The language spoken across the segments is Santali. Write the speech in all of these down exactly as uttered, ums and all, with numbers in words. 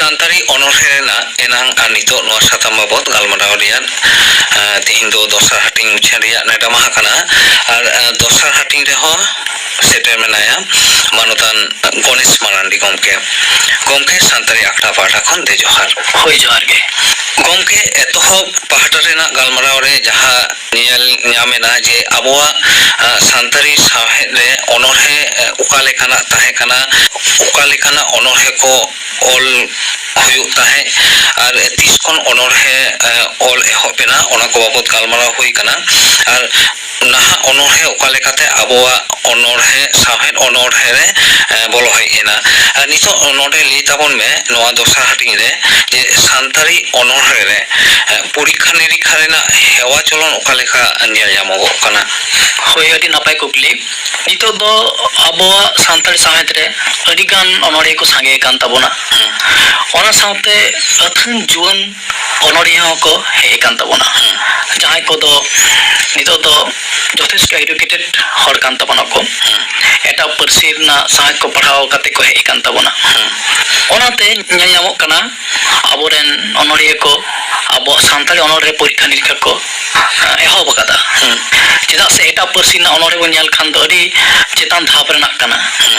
ᱥᱟᱱᱛᱟᱲᱤ ᱚᱱᱚᱬᱦᱮ ᱨᱮᱱᱟᱜ ᱮᱱᱟᱝ ᱟᱨ ᱱᱤᱛᱚᱜ ᱱᱚᱣᱟ ᱥᱟᱛᱟᱢ ᱵᱟᱵᱚᱛ ᱜᱟᱞᱢᱟᱨᱟᱣ ᱨᱮᱭᱟᱜ, ᱮᱸ, ᱛᱤᱦᱤᱧ ᱫᱚ ᱫᱚᱥᱟᱨ ᱦᱟᱹᱴᱤᱧ ᱩᱪᱷᱟᱹᱱ ᱨᱮᱭᱟᱜ ᱱᱮᱰᱟ ᱢᱟᱦᱟ ᱠᱟᱱᱟ᱾ ᱟᱨ, ᱮᱸ, ᱫᱚᱥᱟᱨ ᱦᱟᱹᱴᱤᱧ ᱨᱮᱦᱚᱸ ᱥᱮᱴᱮᱨ ᱢᱮᱱᱟᱭᱟ ᱢᱟᱱᱚᱛᱟᱱ ᱜᱚᱱᱮᱥ ᱢᱟᱨᱟᱱᱰᱤ ᱜᱚᱢᱠᱮ᱾ ᱜᱚᱢᱠᱮ, ᱥᱟᱱᱛᱟᱲᱤ ᱟᱠᱷᱲᱟ ᱯᱟᱦᱴᱟ ᱠᱷᱚᱱ ᱫᱮ ᱡᱚᱦᱟᱨ᱾ ᱦᱳᱭ, ᱡᱚᱦᱟᱨ ᱜᱮ᱾ ᱜᱚᱢᱠᱮ, ᱮᱛᱚᱦᱚᱵ ᱯᱟᱦᱴᱟ ᱨᱮᱱᱟᱜ ᱜᱟᱞᱢᱟᱨᱟᱣ ᱨᱮ ᱡᱟᱦᱟᱸ ᱧᱮᱞ ᱧᱟᱢᱮᱱᱟ ᱡᱮ ᱟᱵᱚᱣᱟᱜ, ᱟ, ᱥᱟᱱᱛᱟᱲᱤ ᱥᱟᱶᱦᱮᱫ ᱨᱮ ᱚᱱᱚᱬᱦᱮ, ᱮ, ᱚᱠᱟ ᱞᱮᱠᱟᱱᱟᱜ ᱛᱟᱦᱮᱸ ᱠᱟᱱᱟ, ᱚᱠᱟ ᱞᱮᱠᱟᱱᱟᱜ ᱚᱱᱚᱬᱦᱮ ᱠᱚ ᱚᱞ ᱦᱩᱭᱩᱜ ᱛᱟᱦᱮᱸᱫ ᱟᱨ ᱛᱤᱥ ᱠᱷᱚᱱ ᱚᱱᱚᱬᱦᱮ, ᱮ, ᱚᱞ ᱮᱦᱚᱵ ᱮᱱᱟ, ᱚᱱᱟ ᱠᱚ ᱵᱟᱵᱚᱛ ᱜᱟᱞᱢᱟᱨᱟᱣ ᱦᱩᱭ ᱠᱟᱱᱟ᱾ ᱟᱨ ᱱᱟᱦᱟᱜ ᱚᱱᱚᱬᱦᱮ ᱚᱠᱟ ᱞᱮᱠᱟᱛᱮ ᱟᱵᱚᱣᱟᱜ ᱚᱱᱚᱬᱦᱮ, ᱥᱟᱶᱦᱮᱫ ᱚᱱᱚᱬᱦᱮ ᱨᱮ, ᱮ, ᱵᱚᱞᱚ ᱦᱮᱡ ᱮᱱᱟ᱾ ᱟᱨ ᱱᱤᱛᱚᱜ ᱱᱚᱰᱮ ᱞᱟᱹᱭ ᱛᱟᱵᱚᱱ ᱢᱮ, ᱱᱚᱣᱟ ᱫᱚᱥᱟᱨ ᱦᱟᱹᱴᱤᱧ ᱨᱮ ᱡᱮ ᱥᱟᱱᱛᱟᱲᱤ ᱚᱱᱚᱬᱦᱮ ᱨᱮ, ᱮ, ᱯᱚᱨᱤᱠᱠᱷᱟ ᱱᱤᱨᱤᱠᱠᱷᱟ ᱨᱮᱱᱟᱜ ᱦᱮᱣᱟ ᱪᱚᱞᱚᱱ ᱚᱠᱟ ᱞᱮᱠᱟ ᱧᱮᱞ ᱧᱟᱢᱚᱜᱚᱜ ᱠᱟᱱᱟ? ᱦᱳᱭ, ᱟᱹᱰᱤ ᱱᱟᱯᱟᱭ ᱠᱩᱠᱞᱤ᱾ ᱱᱤᱛᱚᱜ ᱫᱚ ᱟᱵᱚᱣᱟᱜ ᱥᱟᱱᱛᱟᱲᱤ ᱥᱟᱶᱦᱮᱫ ᱨᱮ ᱟᱹᱰᱤ ᱜᱟᱱ ᱚᱱᱚᱬᱦᱤᱭᱟᱹ ᱠᱚ ᱥᱟᱸᱜᱮ ᱟᱠᱟᱱ ᱛᱟᱵᱚᱱᱟ᱾ ᱦᱩᱸ᱾ ᱚᱱᱟ ᱥᱟᱶᱛᱮ ᱟᱹᱛᱷᱟᱹᱱ ᱡᱩᱣᱟᱹᱱ ᱚᱱᱚᱬᱦᱤᱭᱟᱹ ᱦᱚᱸᱠᱚ ᱦᱮᱡ ᱟᱠᱟᱱ ᱛᱟᱵᱚᱱᱟ, ᱦᱩᱸ᱾ ᱡᱟᱦᱟᱸᱭ ᱠᱚᱫᱚ ᱱᱤᱛᱚᱜ ᱫᱚ ᱡᱚᱛᱷᱮᱥᱴᱚ educated ᱦᱚᱲ ᱠᱟᱱ ᱛᱟᱵᱚᱱᱟ ᱠᱚ᱾ ᱦᱩᱸ᱾ ᱮᱴᱟᱜ ᱯᱟᱹᱨᱥᱤ ᱨᱮᱱᱟᱜ ᱥᱟᱶᱦᱮᱫ ᱠᱚ ᱯᱟᱲᱦᱟᱣ ᱠᱟᱛᱮ ᱠᱚ ᱦᱮᱡ ᱟᱠᱟᱱ ᱛᱟᱵᱚᱱᱟ᱾ ᱦᱩᱸ᱾ ᱚᱱᱟᱛᱮ ᱧᱮᱞ ᱧᱟᱢᱚᱜ ᱠᱟᱱᱟ, ᱟᱵᱚᱨᱮᱱ ᱚᱱᱚᱬᱦᱤᱭᱟᱹ ᱠᱚ ᱟᱵᱚᱣᱟᱜ ᱥᱟᱱᱛᱟᱲᱤ ᱚᱱᱚᱬᱦᱮ ᱯᱚᱨᱤᱠᱠᱷᱟ ᱱᱤᱨᱤᱠᱠᱷᱟ ᱠᱚ, ᱮ, ᱮᱦᱚᱵ ᱟᱠᱟᱫᱟ᱾ ᱦᱩᱸ᱾ ᱪᱮᱫᱟᱜ ᱥᱮ ᱮᱴᱟᱜ ᱯᱟᱹᱨᱥᱤ ᱨᱮᱱᱟᱜ ᱚᱱᱚᱬᱦᱮ ᱵᱚᱱ ᱧᱮᱞ ᱠᱷᱟᱱ ᱫᱚ ᱟᱹᱰᱤ ᱪᱮᱛᱟᱱ ᱫᱷᱟᱯ ᱨᱮᱱᱟᱜ ᱠᱟᱱᱟ᱾ ᱦᱩᱸ᱾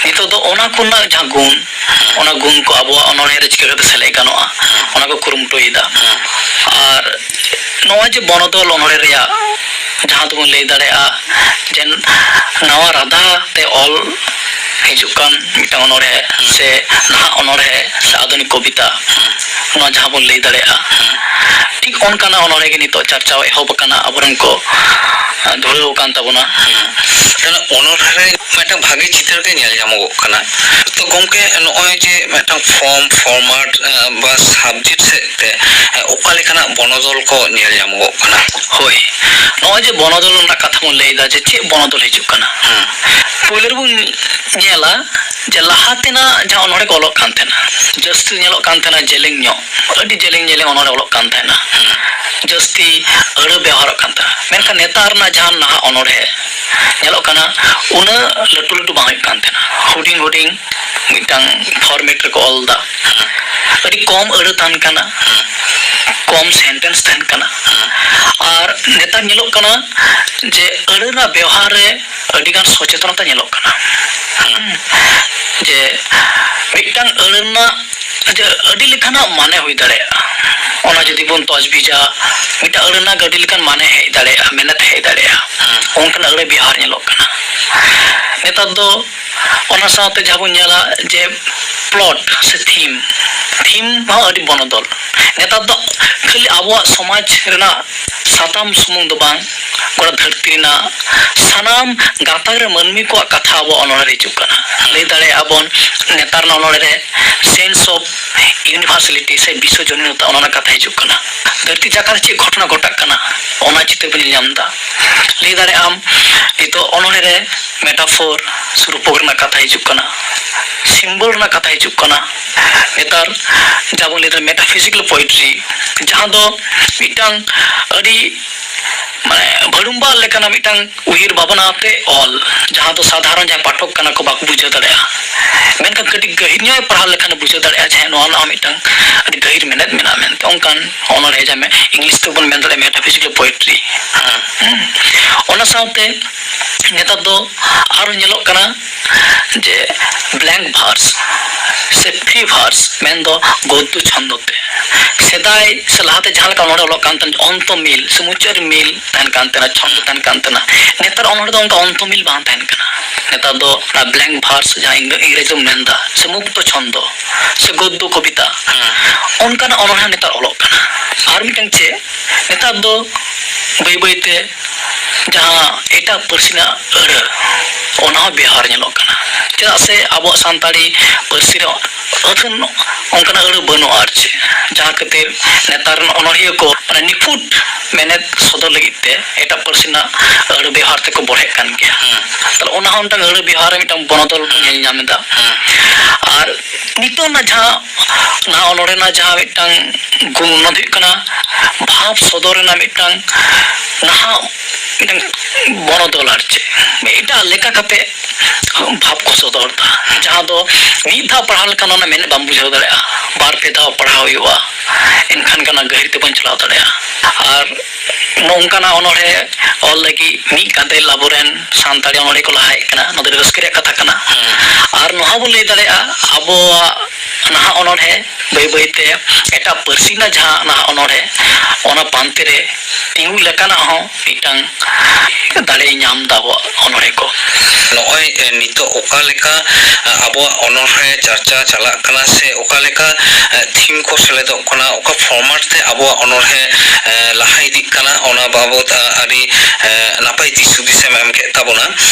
ᱱᱤᱛᱚᱜ ᱫᱚ ᱚᱱᱟ ᱠᱚ ᱨᱮᱱᱟᱜ ᱡᱟᱦᱟᱸ ᱜᱩᱱ, ᱦᱩᱸ᱾ ᱚᱱᱟ ᱜᱩᱱ ᱠᱚ ᱟᱵᱚᱣᱟᱜ ᱚᱱᱚᱬᱦᱮ ᱨᱮ ᱪᱤᱠᱟᱹ ᱠᱟᱛᱮ ᱥᱮᱞᱮᱫ ᱜᱟᱱᱚᱜᱼᱟ, ᱦᱩᱸ᱾ ᱚᱱᱟ ᱠᱚ ᱠᱩᱨᱩᱢᱩᱴᱩᱭᱮᱫᱟ᱾ ᱦᱩᱸ᱾ ᱟᱨ ᱱᱚᱜᱼᱚᱭ ᱡᱮ ᱵᱚᱱᱚᱫᱚᱞ ᱚᱱᱚᱬᱦᱮ ᱨᱮᱭᱟᱜ ᱡᱟᱦᱟᱸ ᱫᱚᱵᱚᱱ ᱞᱟᱹᱭ ᱫᱟᱲᱮᱭᱟᱜᱼᱟ ᱡᱮ ᱱᱟᱣᱟ ᱨᱟᱫᱷᱟ ᱛᱮ ᱚᱞ ᱦᱤᱡᱩᱜ ᱠᱟᱱ ᱢᱤᱫᱴᱟᱝ ᱚᱱᱚᱬᱦᱮ ᱥᱮ ᱱᱟᱦᱟᱜ ᱚᱱᱚᱬᱦᱮ ᱥᱮ ᱟᱫᱷᱩᱱᱤᱠ ᱠᱚᱵᱤᱛᱟ, ᱱᱚᱣᱟ ᱡᱟᱦᱟᱸ ᱵᱚᱱ ᱞᱟᱹᱭ ᱫᱟᱲᱮᱭᱟᱜᱼᱟ, ᱴᱷᱤᱠ ᱚᱱᱠᱟᱱᱟᱜ ᱚᱱᱚᱬᱦᱮ ᱜᱮ ᱱᱤᱛᱚᱜ ᱪᱟᱨᱪᱟᱣ ᱮᱦᱚᱵ ᱟᱠᱟᱱᱟ, ᱟᱵᱚᱨᱮᱱ ᱠᱚ, ᱟᱸ, ᱫᱷᱩᱨᱟᱹᱣ ᱟᱠᱟᱱ ᱛᱟᱵᱚᱱᱟ᱾ ᱦᱩᱸ᱾ ᱛᱟᱦᱞᱮ ᱚᱱᱚᱬᱦᱮ ᱨᱮ ᱢᱤᱫᱴᱟᱝ ᱵᱷᱟᱜᱮ ᱪᱤᱛᱟᱹᱨ ᱜᱮ ᱧᱮᱞ ᱧᱟᱢᱚᱜᱚᱜ ᱠᱟᱱᱟ᱾ ᱛᱚ ᱜᱚᱢᱠᱮ, ᱱᱚᱜᱼᱚᱭ ᱡᱮ ᱢᱤᱫᱴᱟᱝ form, format, ᱟᱸ, ᱵᱟ subject ᱥᱮᱫ ᱛᱮ, ᱟᱸ, ᱚᱠᱟ ᱞᱮᱠᱟᱱᱟᱜ ᱵᱚᱱᱚᱫᱚᱞ ᱠᱚ ᱧᱮᱞ ᱧᱟᱢᱚᱜᱚᱜ ᱠᱟᱱᱟ? ᱦᱳᱭ, ᱱᱚᱜᱼᱚᱭ ᱡᱮ ᱵᱚᱱᱚᱫᱚᱞ ᱨᱮᱱᱟᱜ ᱠᱟᱛᱷᱟ ᱵᱚᱱ ᱞᱟᱹᱭ ᱮᱫᱟ, ᱡᱮ ᱪᱮᱫ ᱵᱚᱱᱚᱫᱚᱞ ᱦᱤᱡᱩᱜ ᱠᱟᱱᱟ? ᱦᱩᱸ᱾ ᱯᱳᱭᱞᱳ ᱨᱮᱵᱚᱱ ᱧᱮᱞᱟ ᱡᱮ ᱞᱟᱦᱟ ᱛᱮᱱᱟᱜ ᱡᱟᱦᱟᱸ ᱚᱱᱚᱬᱦᱮ ᱠᱚ ᱚᱞᱚᱜ ᱠᱟᱱ ᱛᱟᱦᱮᱱᱟ, ᱡᱟᱹᱥᱛᱤ ᱧᱮᱞᱚᱜ ᱠᱟᱱ ᱛᱟᱦᱮᱱᱟ ᱡᱮᱞᱮᱧ ᱧᱚᱜ, ᱟᱹᱰᱤ ᱡᱮᱞᱮᱧ ᱡᱮᱞᱮᱧ ᱚᱱᱚᱬᱦᱮ ᱚᱞᱚᱜ ᱠᱟᱱ ᱛᱟᱦᱮᱱᱟ, ᱦᱩᱸ᱾ ᱡᱟᱹᱥᱛᱤ ᱟᱹᱲᱟᱹ ᱵᱮᱣᱦᱟᱨᱚᱜ ᱠᱟᱱ ᱛᱟᱦᱮᱱᱟ᱾ ᱢᱮᱱᱠᱷᱟᱱ ᱱᱮᱛᱟᱨ ᱨᱮᱱᱟᱜ ᱡᱟᱦᱟᱸ ᱱᱟᱦᱟᱜ ᱚᱱᱚᱬᱦᱮ ᱧᱮᱞᱚᱜ ᱠᱟᱱᱟ, ᱩᱱᱟᱹᱜ ᱞᱟᱹᱴᱩ ᱞᱟᱹᱴᱩ ᱵᱟᱝ ᱦᱩᱭᱩᱜ ᱠᱟᱱ ᱛᱟᱦᱮᱱᱟ, ᱦᱩᱰᱤᱧ ᱦᱩᱰᱤᱧ ᱢᱤᱫᱴᱟᱝ format ᱨᱮᱠᱚ ᱚᱞ ᱮᱫᱟ᱾ ᱦᱩᱸ᱾ ᱟᱹᱰᱤ ᱠᱚᱢ ᱟᱹᱲᱟᱹ ᱛᱟᱦᱮᱱ ᱠᱟᱱᱟ, ᱦᱩᱸ᱾ ᱠᱚᱢ sentence ᱛᱟᱦᱮᱱ ᱠᱟᱱᱟ᱾ ᱦᱩᱸ᱾ ᱟᱨ ᱱᱮᱛᱟᱨ ᱧᱮᱞᱚᱜ ᱠᱟᱱᱟ ᱡᱮ ᱟᱹᱲᱟᱹ ᱨᱮᱱᱟᱜ ᱵᱮᱣᱦᱟᱨ ᱨᱮ ᱟᱹᱰᱤᱜᱟᱱ ᱥᱚᱪᱮᱛᱚᱱᱚᱛᱟ ᱧᱮᱞᱚᱜ ᱠᱟᱱᱟ᱾ ᱦᱩᱸ᱾ ᱡᱮ ᱢᱤᱫᱴᱟᱝ ᱟᱹᱲᱟᱹ ᱨᱮᱱᱟᱜ ᱡᱮ ᱟᱹᱰᱤ ᱞᱮᱠᱟᱱᱟᱜ ᱢᱟᱱᱮ ᱦᱩᱭ ᱫᱟᱲᱮᱭᱟᱜᱼᱟ, ᱚᱱᱟ ᱡᱩᱫᱤ ᱵᱚᱱ ᱛᱚᱡᱽᱵᱤᱡᱟ, ᱢᱤᱫᱴᱟᱝ ᱟᱹᱲᱟᱹ ᱨᱮᱱᱟᱜ ᱟᱹᱰᱤ ᱞᱮᱠᱟᱱ ᱢᱟᱱᱮ ᱦᱮᱡ ᱫᱟᱲᱮᱭᱟᱜᱼᱟ, ᱢᱮᱱᱮᱛ ᱦᱮᱡ ᱫᱟᱲᱮᱭᱟᱜᱼᱟ᱾ ᱦᱩᱸ᱾ ᱚᱱᱠᱟᱱᱟᱜ ᱟᱹᱲᱟᱹ ᱵᱮᱣᱦᱟᱨ ᱧᱮᱞᱚᱜ ᱠᱟᱱᱟ᱾ ᱱᱮᱛᱟᱨ ᱫᱚ ᱚᱱᱟ ᱥᱟᱶᱛᱮ ᱡᱟᱦᱟᱸ ᱵᱚᱱ ᱧᱮᱞᱟ ᱡᱮ plot ᱥᱮ theme, theme ᱦᱚᱸ ᱟᱹᱰᱤ ᱵᱚᱱᱚᱫᱚᱞ᱾ ᱱᱮᱛᱟᱨ ᱫᱚ ᱠᱷᱟᱹᱞᱤ ᱟᱵᱚᱣᱟᱜ ᱥᱚᱢᱟᱡᱽ ᱨᱮᱱᱟᱜ ᱥᱟᱛᱟᱢ ᱥᱩᱢᱩᱝ ᱫᱚ ᱵᱟᱝ, ᱜᱚᱴᱟ ᱫᱷᱟᱹᱨᱛᱤ ᱨᱮᱱᱟᱜ ᱥᱟᱱᱟᱢ ᱜᱟᱛᱟᱠ ᱨᱮ ᱢᱟᱹᱱᱢᱤ ᱠᱚᱣᱟᱜ ᱠᱟᱛᱷᱟ ᱟᱵᱚᱣᱟᱜ ᱚᱱᱚᱬᱦᱮ ᱨᱮ ᱦᱤᱡᱩᱜ ᱠᱟᱱᱟ᱾ ᱞᱟᱹᱭ ᱫᱟᱲᱮᱭᱟᱜᱼᱟ ᱵᱚᱱ, ᱱᱮᱛᱟᱨ ᱨᱮᱱᱟᱜ ᱚᱱᱚᱬᱦᱮ ᱨᱮ sense of universality ᱥᱮ ᱵᱤᱥᱥᱚ ᱡᱚᱱᱤᱱᱚᱛᱟ, ᱚᱱᱟ ᱨᱮᱱᱟᱜ ᱠᱟᱛᱷᱟ ᱦᱤᱡᱩᱜ ᱠᱟᱱᱟ᱾ ᱫᱷᱟᱹᱨᱛᱤ ᱡᱟᱠᱟᱛ ᱨᱮ ᱪᱮᱫ ᱜᱷᱚᱴᱚᱱᱟ ᱜᱷᱚᱴᱟᱜ ᱠᱟᱱᱟ, ᱚᱱᱟ ᱪᱤᱛᱟᱹᱨ ᱵᱚᱱ ᱧᱮᱞ ᱧᱟᱢ ᱮᱫᱟ᱾ ᱞᱟᱹᱭ ᱫᱟᱲᱮᱭᱟᱜ ᱟᱢ, ᱱᱤᱛᱚᱜ ᱚᱱᱚᱬᱦᱮ ᱨᱮ metaphor ᱥᱮ ᱨᱩᱯᱚᱠ ᱨᱮᱱᱟᱜ ᱠᱟᱛᱷᱟ ᱦᱤᱡᱩᱜ ᱠᱟᱱᱟ, symbol ᱨᱮᱱᱟᱜ ᱠᱟᱛᱷᱟ ᱦᱤᱡᱩᱜ ᱠᱟᱱᱟ᱾ ᱱᱮᱛᱟᱨ ᱡᱟᱦᱟᱸ ᱵᱚᱱ ᱞᱟᱹᱭ ᱫᱟ metaphysical poetry, ᱡᱟᱦᱟᱸ ᱫᱚ ᱢᱤᱫᱴᱟᱝ ᱟᱹᱰᱤ, ᱢᱟᱱᱮ, ᱵᱷᱟᱹᱲᱩᱢᱵᱷᱟᱜ ᱞᱮᱠᱟᱱᱟᱜ ᱢᱤᱫᱴᱟᱝ ᱩᱭᱦᱟᱹᱨ ᱵᱷᱟᱵᱽᱱᱟ ᱟᱛᱮ ᱚᱞ, ᱡᱟᱦᱟᱸ ᱫᱚ ᱥᱟᱫᱷᱟᱨᱚᱱ ᱡᱟᱦᱟᱸᱭ ᱯᱟᱴᱷᱚᱠ ᱠᱟᱱᱟ ᱠᱚ ᱵᱟᱠᱚ ᱵᱩᱡᱷᱟᱹᱣ ᱫᱟᱲᱮᱭᱟᱜᱼᱟ, ᱢᱮᱱᱠᱷᱟᱱ ᱠᱟᱹᱴᱤᱡ ᱜᱟᱹᱦᱤᱨ ᱧᱚᱜ ᱮ ᱯᱟᱲᱦᱟᱣ ᱞᱮᱠᱷᱟᱱ ᱮ ᱵᱩᱡᱷᱟᱹᱣ ᱫᱟᱲᱮᱭᱟᱜᱼᱟ ᱡᱮ ᱦᱮᱸ, ᱱᱚᱣᱟ ᱨᱮᱱᱟᱜ ᱦᱚᱸ ᱢᱤᱫᱴᱟᱝ ᱟᱹᱰᱤ ᱜᱟᱹᱦᱤᱨ ᱢᱮᱱᱮᱛ ᱢᱮᱱᱟᱜᱼᱟ ᱢᱮᱱᱛᱮ᱾ ᱚᱱᱠᱟᱱ ᱚᱱᱚᱬᱦᱮ, ᱡᱟᱦᱟᱸ ᱢᱮ-, English ᱛᱮᱵᱚᱱ ᱢᱮᱱ ᱫᱟᱲᱮᱭᱟᱜᱼᱟ metaphysical poetry᱾ ᱦᱮᱸ᱾ ᱦᱩᱸ᱾ ᱚᱱᱟ ᱥᱟᱶᱛᱮ ᱱᱮᱛᱟᱨ ᱫᱚ ᱟᱨᱚ ᱧᱮᱞᱚᱜ ᱠᱟᱱᱟ ᱡᱮ blank verse ᱥᱮ free verse, ᱢᱮᱱᱫᱚ ᱜᱚᱫᱽᱫᱚ ᱪᱷᱚᱱᱫᱚ ᱛᱮ᱾ ᱥᱮᱫᱟᱭ ᱥᱮ ᱞᱟᱦᱟᱛᱮ ᱡᱟᱦᱟᱸ ᱞᱮᱠᱟ ᱚᱱᱚᱬᱦᱮ ᱚᱞᱚᱜ ᱠᱟᱱ ᱛᱟᱦᱮᱸᱱ, ᱚᱱᱛᱚ ᱢᱤᱞ ᱥᱮ ᱢᱩᱪᱟᱹᱫ ᱨᱮ ᱢᱤᱞ ᱛᱟᱦᱮᱱ ᱠᱟᱱ ᱛᱟᱦᱮᱱᱟ, ᱪᱷᱚᱱᱫᱚ ᱛᱟᱦᱮᱱ ᱠᱟᱱ ᱛᱟᱦᱮᱱᱟ᱾ ᱱᱮᱛᱟᱨ ᱚᱱᱚᱬᱦᱮ ᱫᱚ ᱚᱱᱠᱟ ᱚᱱᱛᱚ ᱢᱤᱞ ᱵᱟᱝ ᱛᱟᱦᱮᱱ ᱠᱟᱱᱟ᱾ ᱱᱮᱛᱟᱨ ᱫᱚ ᱚᱱᱟ blank verse, ᱡᱟᱦᱟᱸ ᱤᱝᱨᱮ-, ᱤᱝᱨᱮᱡᱤ ᱵᱚᱱ ᱢᱮᱱᱫᱟ, ᱥᱮ ᱢᱩᱠᱛᱚ ᱪᱷᱚᱱᱫᱚ ᱥᱮ ᱜᱚᱫᱽᱫᱚ ᱠᱚᱵᱤᱛᱟ, ᱦᱮᱸ᱾ ᱚᱱᱠᱟᱱᱟᱜ ᱚᱱᱚᱬᱦᱮ ᱱᱮᱛᱟᱨ ᱚᱞᱚᱜ ᱠᱟᱱᱟ᱾ ᱟᱨ ᱢᱤᱫᱴᱟᱝ ᱪᱮᱫ, ᱱᱮᱛᱟᱨ ᱫᱚ ᱵᱟᱹᱭ ᱵᱟᱹᱭᱛᱮ ᱡᱟᱦᱟᱸ ᱮᱴᱟᱜ ᱯᱟᱹᱨᱥᱤ ᱨᱮᱱᱟᱜ ᱟᱹᱲᱟᱹ, ᱚᱱᱟ ᱦᱚᱸ ᱵᱮᱣᱦᱟᱨ ᱧᱮᱞᱚᱜ ᱠᱟᱱᱟ᱾ ᱪᱮᱫᱟᱜ ᱥᱮ ᱟᱵᱚᱣᱟᱜ ᱥᱟᱱᱛᱟᱲᱤ ᱯᱟᱹᱨᱥᱤ ᱨᱮ ᱟᱹᱛᱷᱟᱹᱱ ᱚᱱᱠᱟᱱᱟᱜ ᱟᱹᱲᱟᱹ ᱵᱟᱹᱱᱩᱜᱼᱟ ᱟᱨ ᱪᱮᱫ, ᱡᱟᱦᱟᱸ ᱠᱷᱟᱹᱛᱤᱨ ᱱᱮᱛᱟᱨ ᱨᱮᱱ ᱚᱱᱚᱲᱦᱤᱭᱟᱹ ᱠᱚ ᱢᱟᱱᱮ ᱱᱤᱯᱷᱩᱴ ᱢᱮᱱᱮᱛ ᱥᱚᱫᱚᱨ ᱞᱟᱹᱜᱤᱫ ᱛᱮ ᱮᱴᱟᱜ ᱯᱟᱹᱨᱥᱤ ᱨᱮᱱᱟᱜ ᱟᱹᱲᱟᱹ ᱵᱮᱣᱦᱟᱨ ᱛᱮᱠᱚ ᱵᱚᱲᱦᱮᱜ ᱠᱟᱱ ᱜᱮᱭᱟ᱾ ᱦᱮᱸ᱾ ᱛᱟᱦᱞᱮ ᱚᱱᱟ ᱦᱚᱸ ᱢᱤᱫᱴᱟᱝ ᱟᱹᱲᱟᱹ ᱵᱮᱣᱦᱟᱨ ᱨᱮ ᱢᱤᱫᱴᱟᱝ ᱵᱚᱱᱚᱫᱚᱞ ᱵᱚᱱ ᱧᱮᱞ ᱧᱟᱢ ᱮᱫᱟ᱾ ᱦᱮᱸ᱾ ᱟᱨ ᱱᱤᱛᱚᱜ ᱨᱮᱱᱟᱜ ᱡᱟᱦᱟᱸ ᱱᱚᱣᱟ ᱚᱱᱚᱲᱦᱮ ᱨᱮᱱᱟᱜ ᱡᱟᱦᱟᱸ ᱢᱤᱫᱴᱟᱝ ᱜᱩᱱ, ᱚᱱᱟ ᱫᱚ ᱦᱩᱭᱩᱜ ᱠᱟᱱᱟ ᱵᱷᱟᱵᱽ ᱥᱚᱫᱚᱨ ᱨᱮᱱᱟᱜ ᱢᱤᱫᱴᱟᱝ ᱱᱟᱦᱟᱜ ᱢᱤᱫᱴᱟᱝ ᱵᱚᱱᱚᱫᱚᱞ ᱟᱨ ᱪᱮᱫ, ᱮᱴᱟᱜ ᱞᱮᱠᱟ ᱠᱟᱛᱮ ᱵᱷᱟᱵᱽ ᱠᱚ ᱥᱚᱫᱚᱨ ᱮᱫᱟ, ᱡᱟᱦᱟᱸ ᱫᱚ ᱢᱤᱫ ᱫᱷᱟᱣ ᱯᱟᱲᱦᱟᱣ ᱞᱮᱠᱷᱟᱱ ᱚᱱᱟ ᱢᱮᱱᱮᱫ ᱵᱟᱢ ᱵᱩᱡᱷᱟᱹᱣ ᱫᱟᱲᱮᱭᱟᱜᱼᱟ, ᱵᱟᱨ ᱯᱮ ᱫᱷᱟᱣ ᱯᱟᱲᱦᱟᱣ ᱦᱩᱭᱩᱜᱼᱟ, ᱮᱱᱠᱷᱟᱱ ᱜᱮ ᱚᱱᱟ ᱜᱟᱹᱦᱤᱨ ᱛᱮᱵᱚᱱ ᱪᱟᱞᱟᱣ ᱫᱟᱲᱮᱭᱟᱜᱼᱟ᱾ ᱟᱨ ᱱᱚᱝᱠᱟᱱᱟᱜ ᱚᱱᱚᱲᱦᱮ ᱚᱞ ᱞᱟᱹᱜᱤᱫ ᱢᱤᱫ ᱜᱟᱫᱮᱞ ᱟᱵᱚᱨᱮᱱ ᱥᱟᱱᱛᱟᱲᱤ ᱚᱱᱚᱲᱦᱮ ᱠᱚ ᱞᱟᱦᱟ ᱦᱮᱡ ᱠᱟᱱᱟ, ᱱᱚᱣᱟ ᱫᱚ ᱟᱹᱰᱤ ᱨᱟᱹᱥᱠᱟᱹ ᱨᱮᱭᱟᱜ ᱠᱟᱛᱷᱟ ᱠᱟᱱᱟ᱾ ᱟᱨ ᱱᱚᱣᱟ ᱵᱚᱱ ᱞᱟᱹᱭ ᱫᱟᱲᱮᱭᱟᱜᱼᱟ, ᱟᱵᱚᱣᱟᱜ ᱱᱟᱦᱟᱜ ᱚᱱᱚᱲᱦᱮ ᱵᱟᱹᱭ ᱵᱟᱹᱭᱛᱮ ᱮᱴᱟᱜ ᱯᱟᱹᱨᱥᱤ ᱨᱮᱱᱟᱜ ᱡᱟᱦᱟᱸ ᱱᱟᱦᱟᱜ ᱚᱱᱚᱲᱦᱮ, ᱚᱱᱟ ᱯᱟᱱᱛᱮ ᱨᱮ ᱛᱤᱸᱜᱩ ᱞᱮᱠᱟᱱᱟᱜ ᱦᱚᱸ ᱢᱤᱫᱴᱟᱝ ᱫᱟᱲᱮᱭ ᱧᱟᱢ ᱮᱫᱟ ᱟᱵᱚᱣᱟᱜ ᱚᱱᱚᱲᱦᱮ ᱠᱚ᱾ ᱱᱚᱜᱼᱚᱭ, ᱮ, ᱱᱤᱛᱚᱜ ᱚᱠᱟ ᱞᱮᱠᱟ, ᱮ, ᱟᱵᱚᱣᱟᱜ ᱚᱱᱚᱲᱦᱮ ᱪᱟᱨᱪᱟ ᱪᱟᱞᱟᱜ ᱠᱟᱱᱟ ᱥᱮ ᱚᱠᱟ ᱞᱮᱠᱟ, ᱮ, ᱛᱷᱤᱢ ᱠᱚ ᱥᱮᱞᱮᱫᱚᱜ ᱠᱟᱱᱟ, ᱚᱠᱟ ᱯᱷᱚᱨᱢᱟᱴ ᱛᱮ ᱟᱵᱚᱣᱟᱜ ᱚᱱᱚᱲᱦᱮ, ᱮ, ᱞᱟᱦᱟ ᱤᱫᱤᱜ ᱠᱟᱱᱟ, ᱚᱱᱟ ᱵᱟᱵᱚᱛ, ᱟ, ᱟᱹᱰᱤ, ᱮ, ᱱᱟᱯᱟᱭ ᱫᱤᱥ ᱦᱩᱫᱤᱥ ᱮᱢ ᱮᱢ ᱠᱮᱫ ᱛᱟᱵᱚᱱᱟ᱾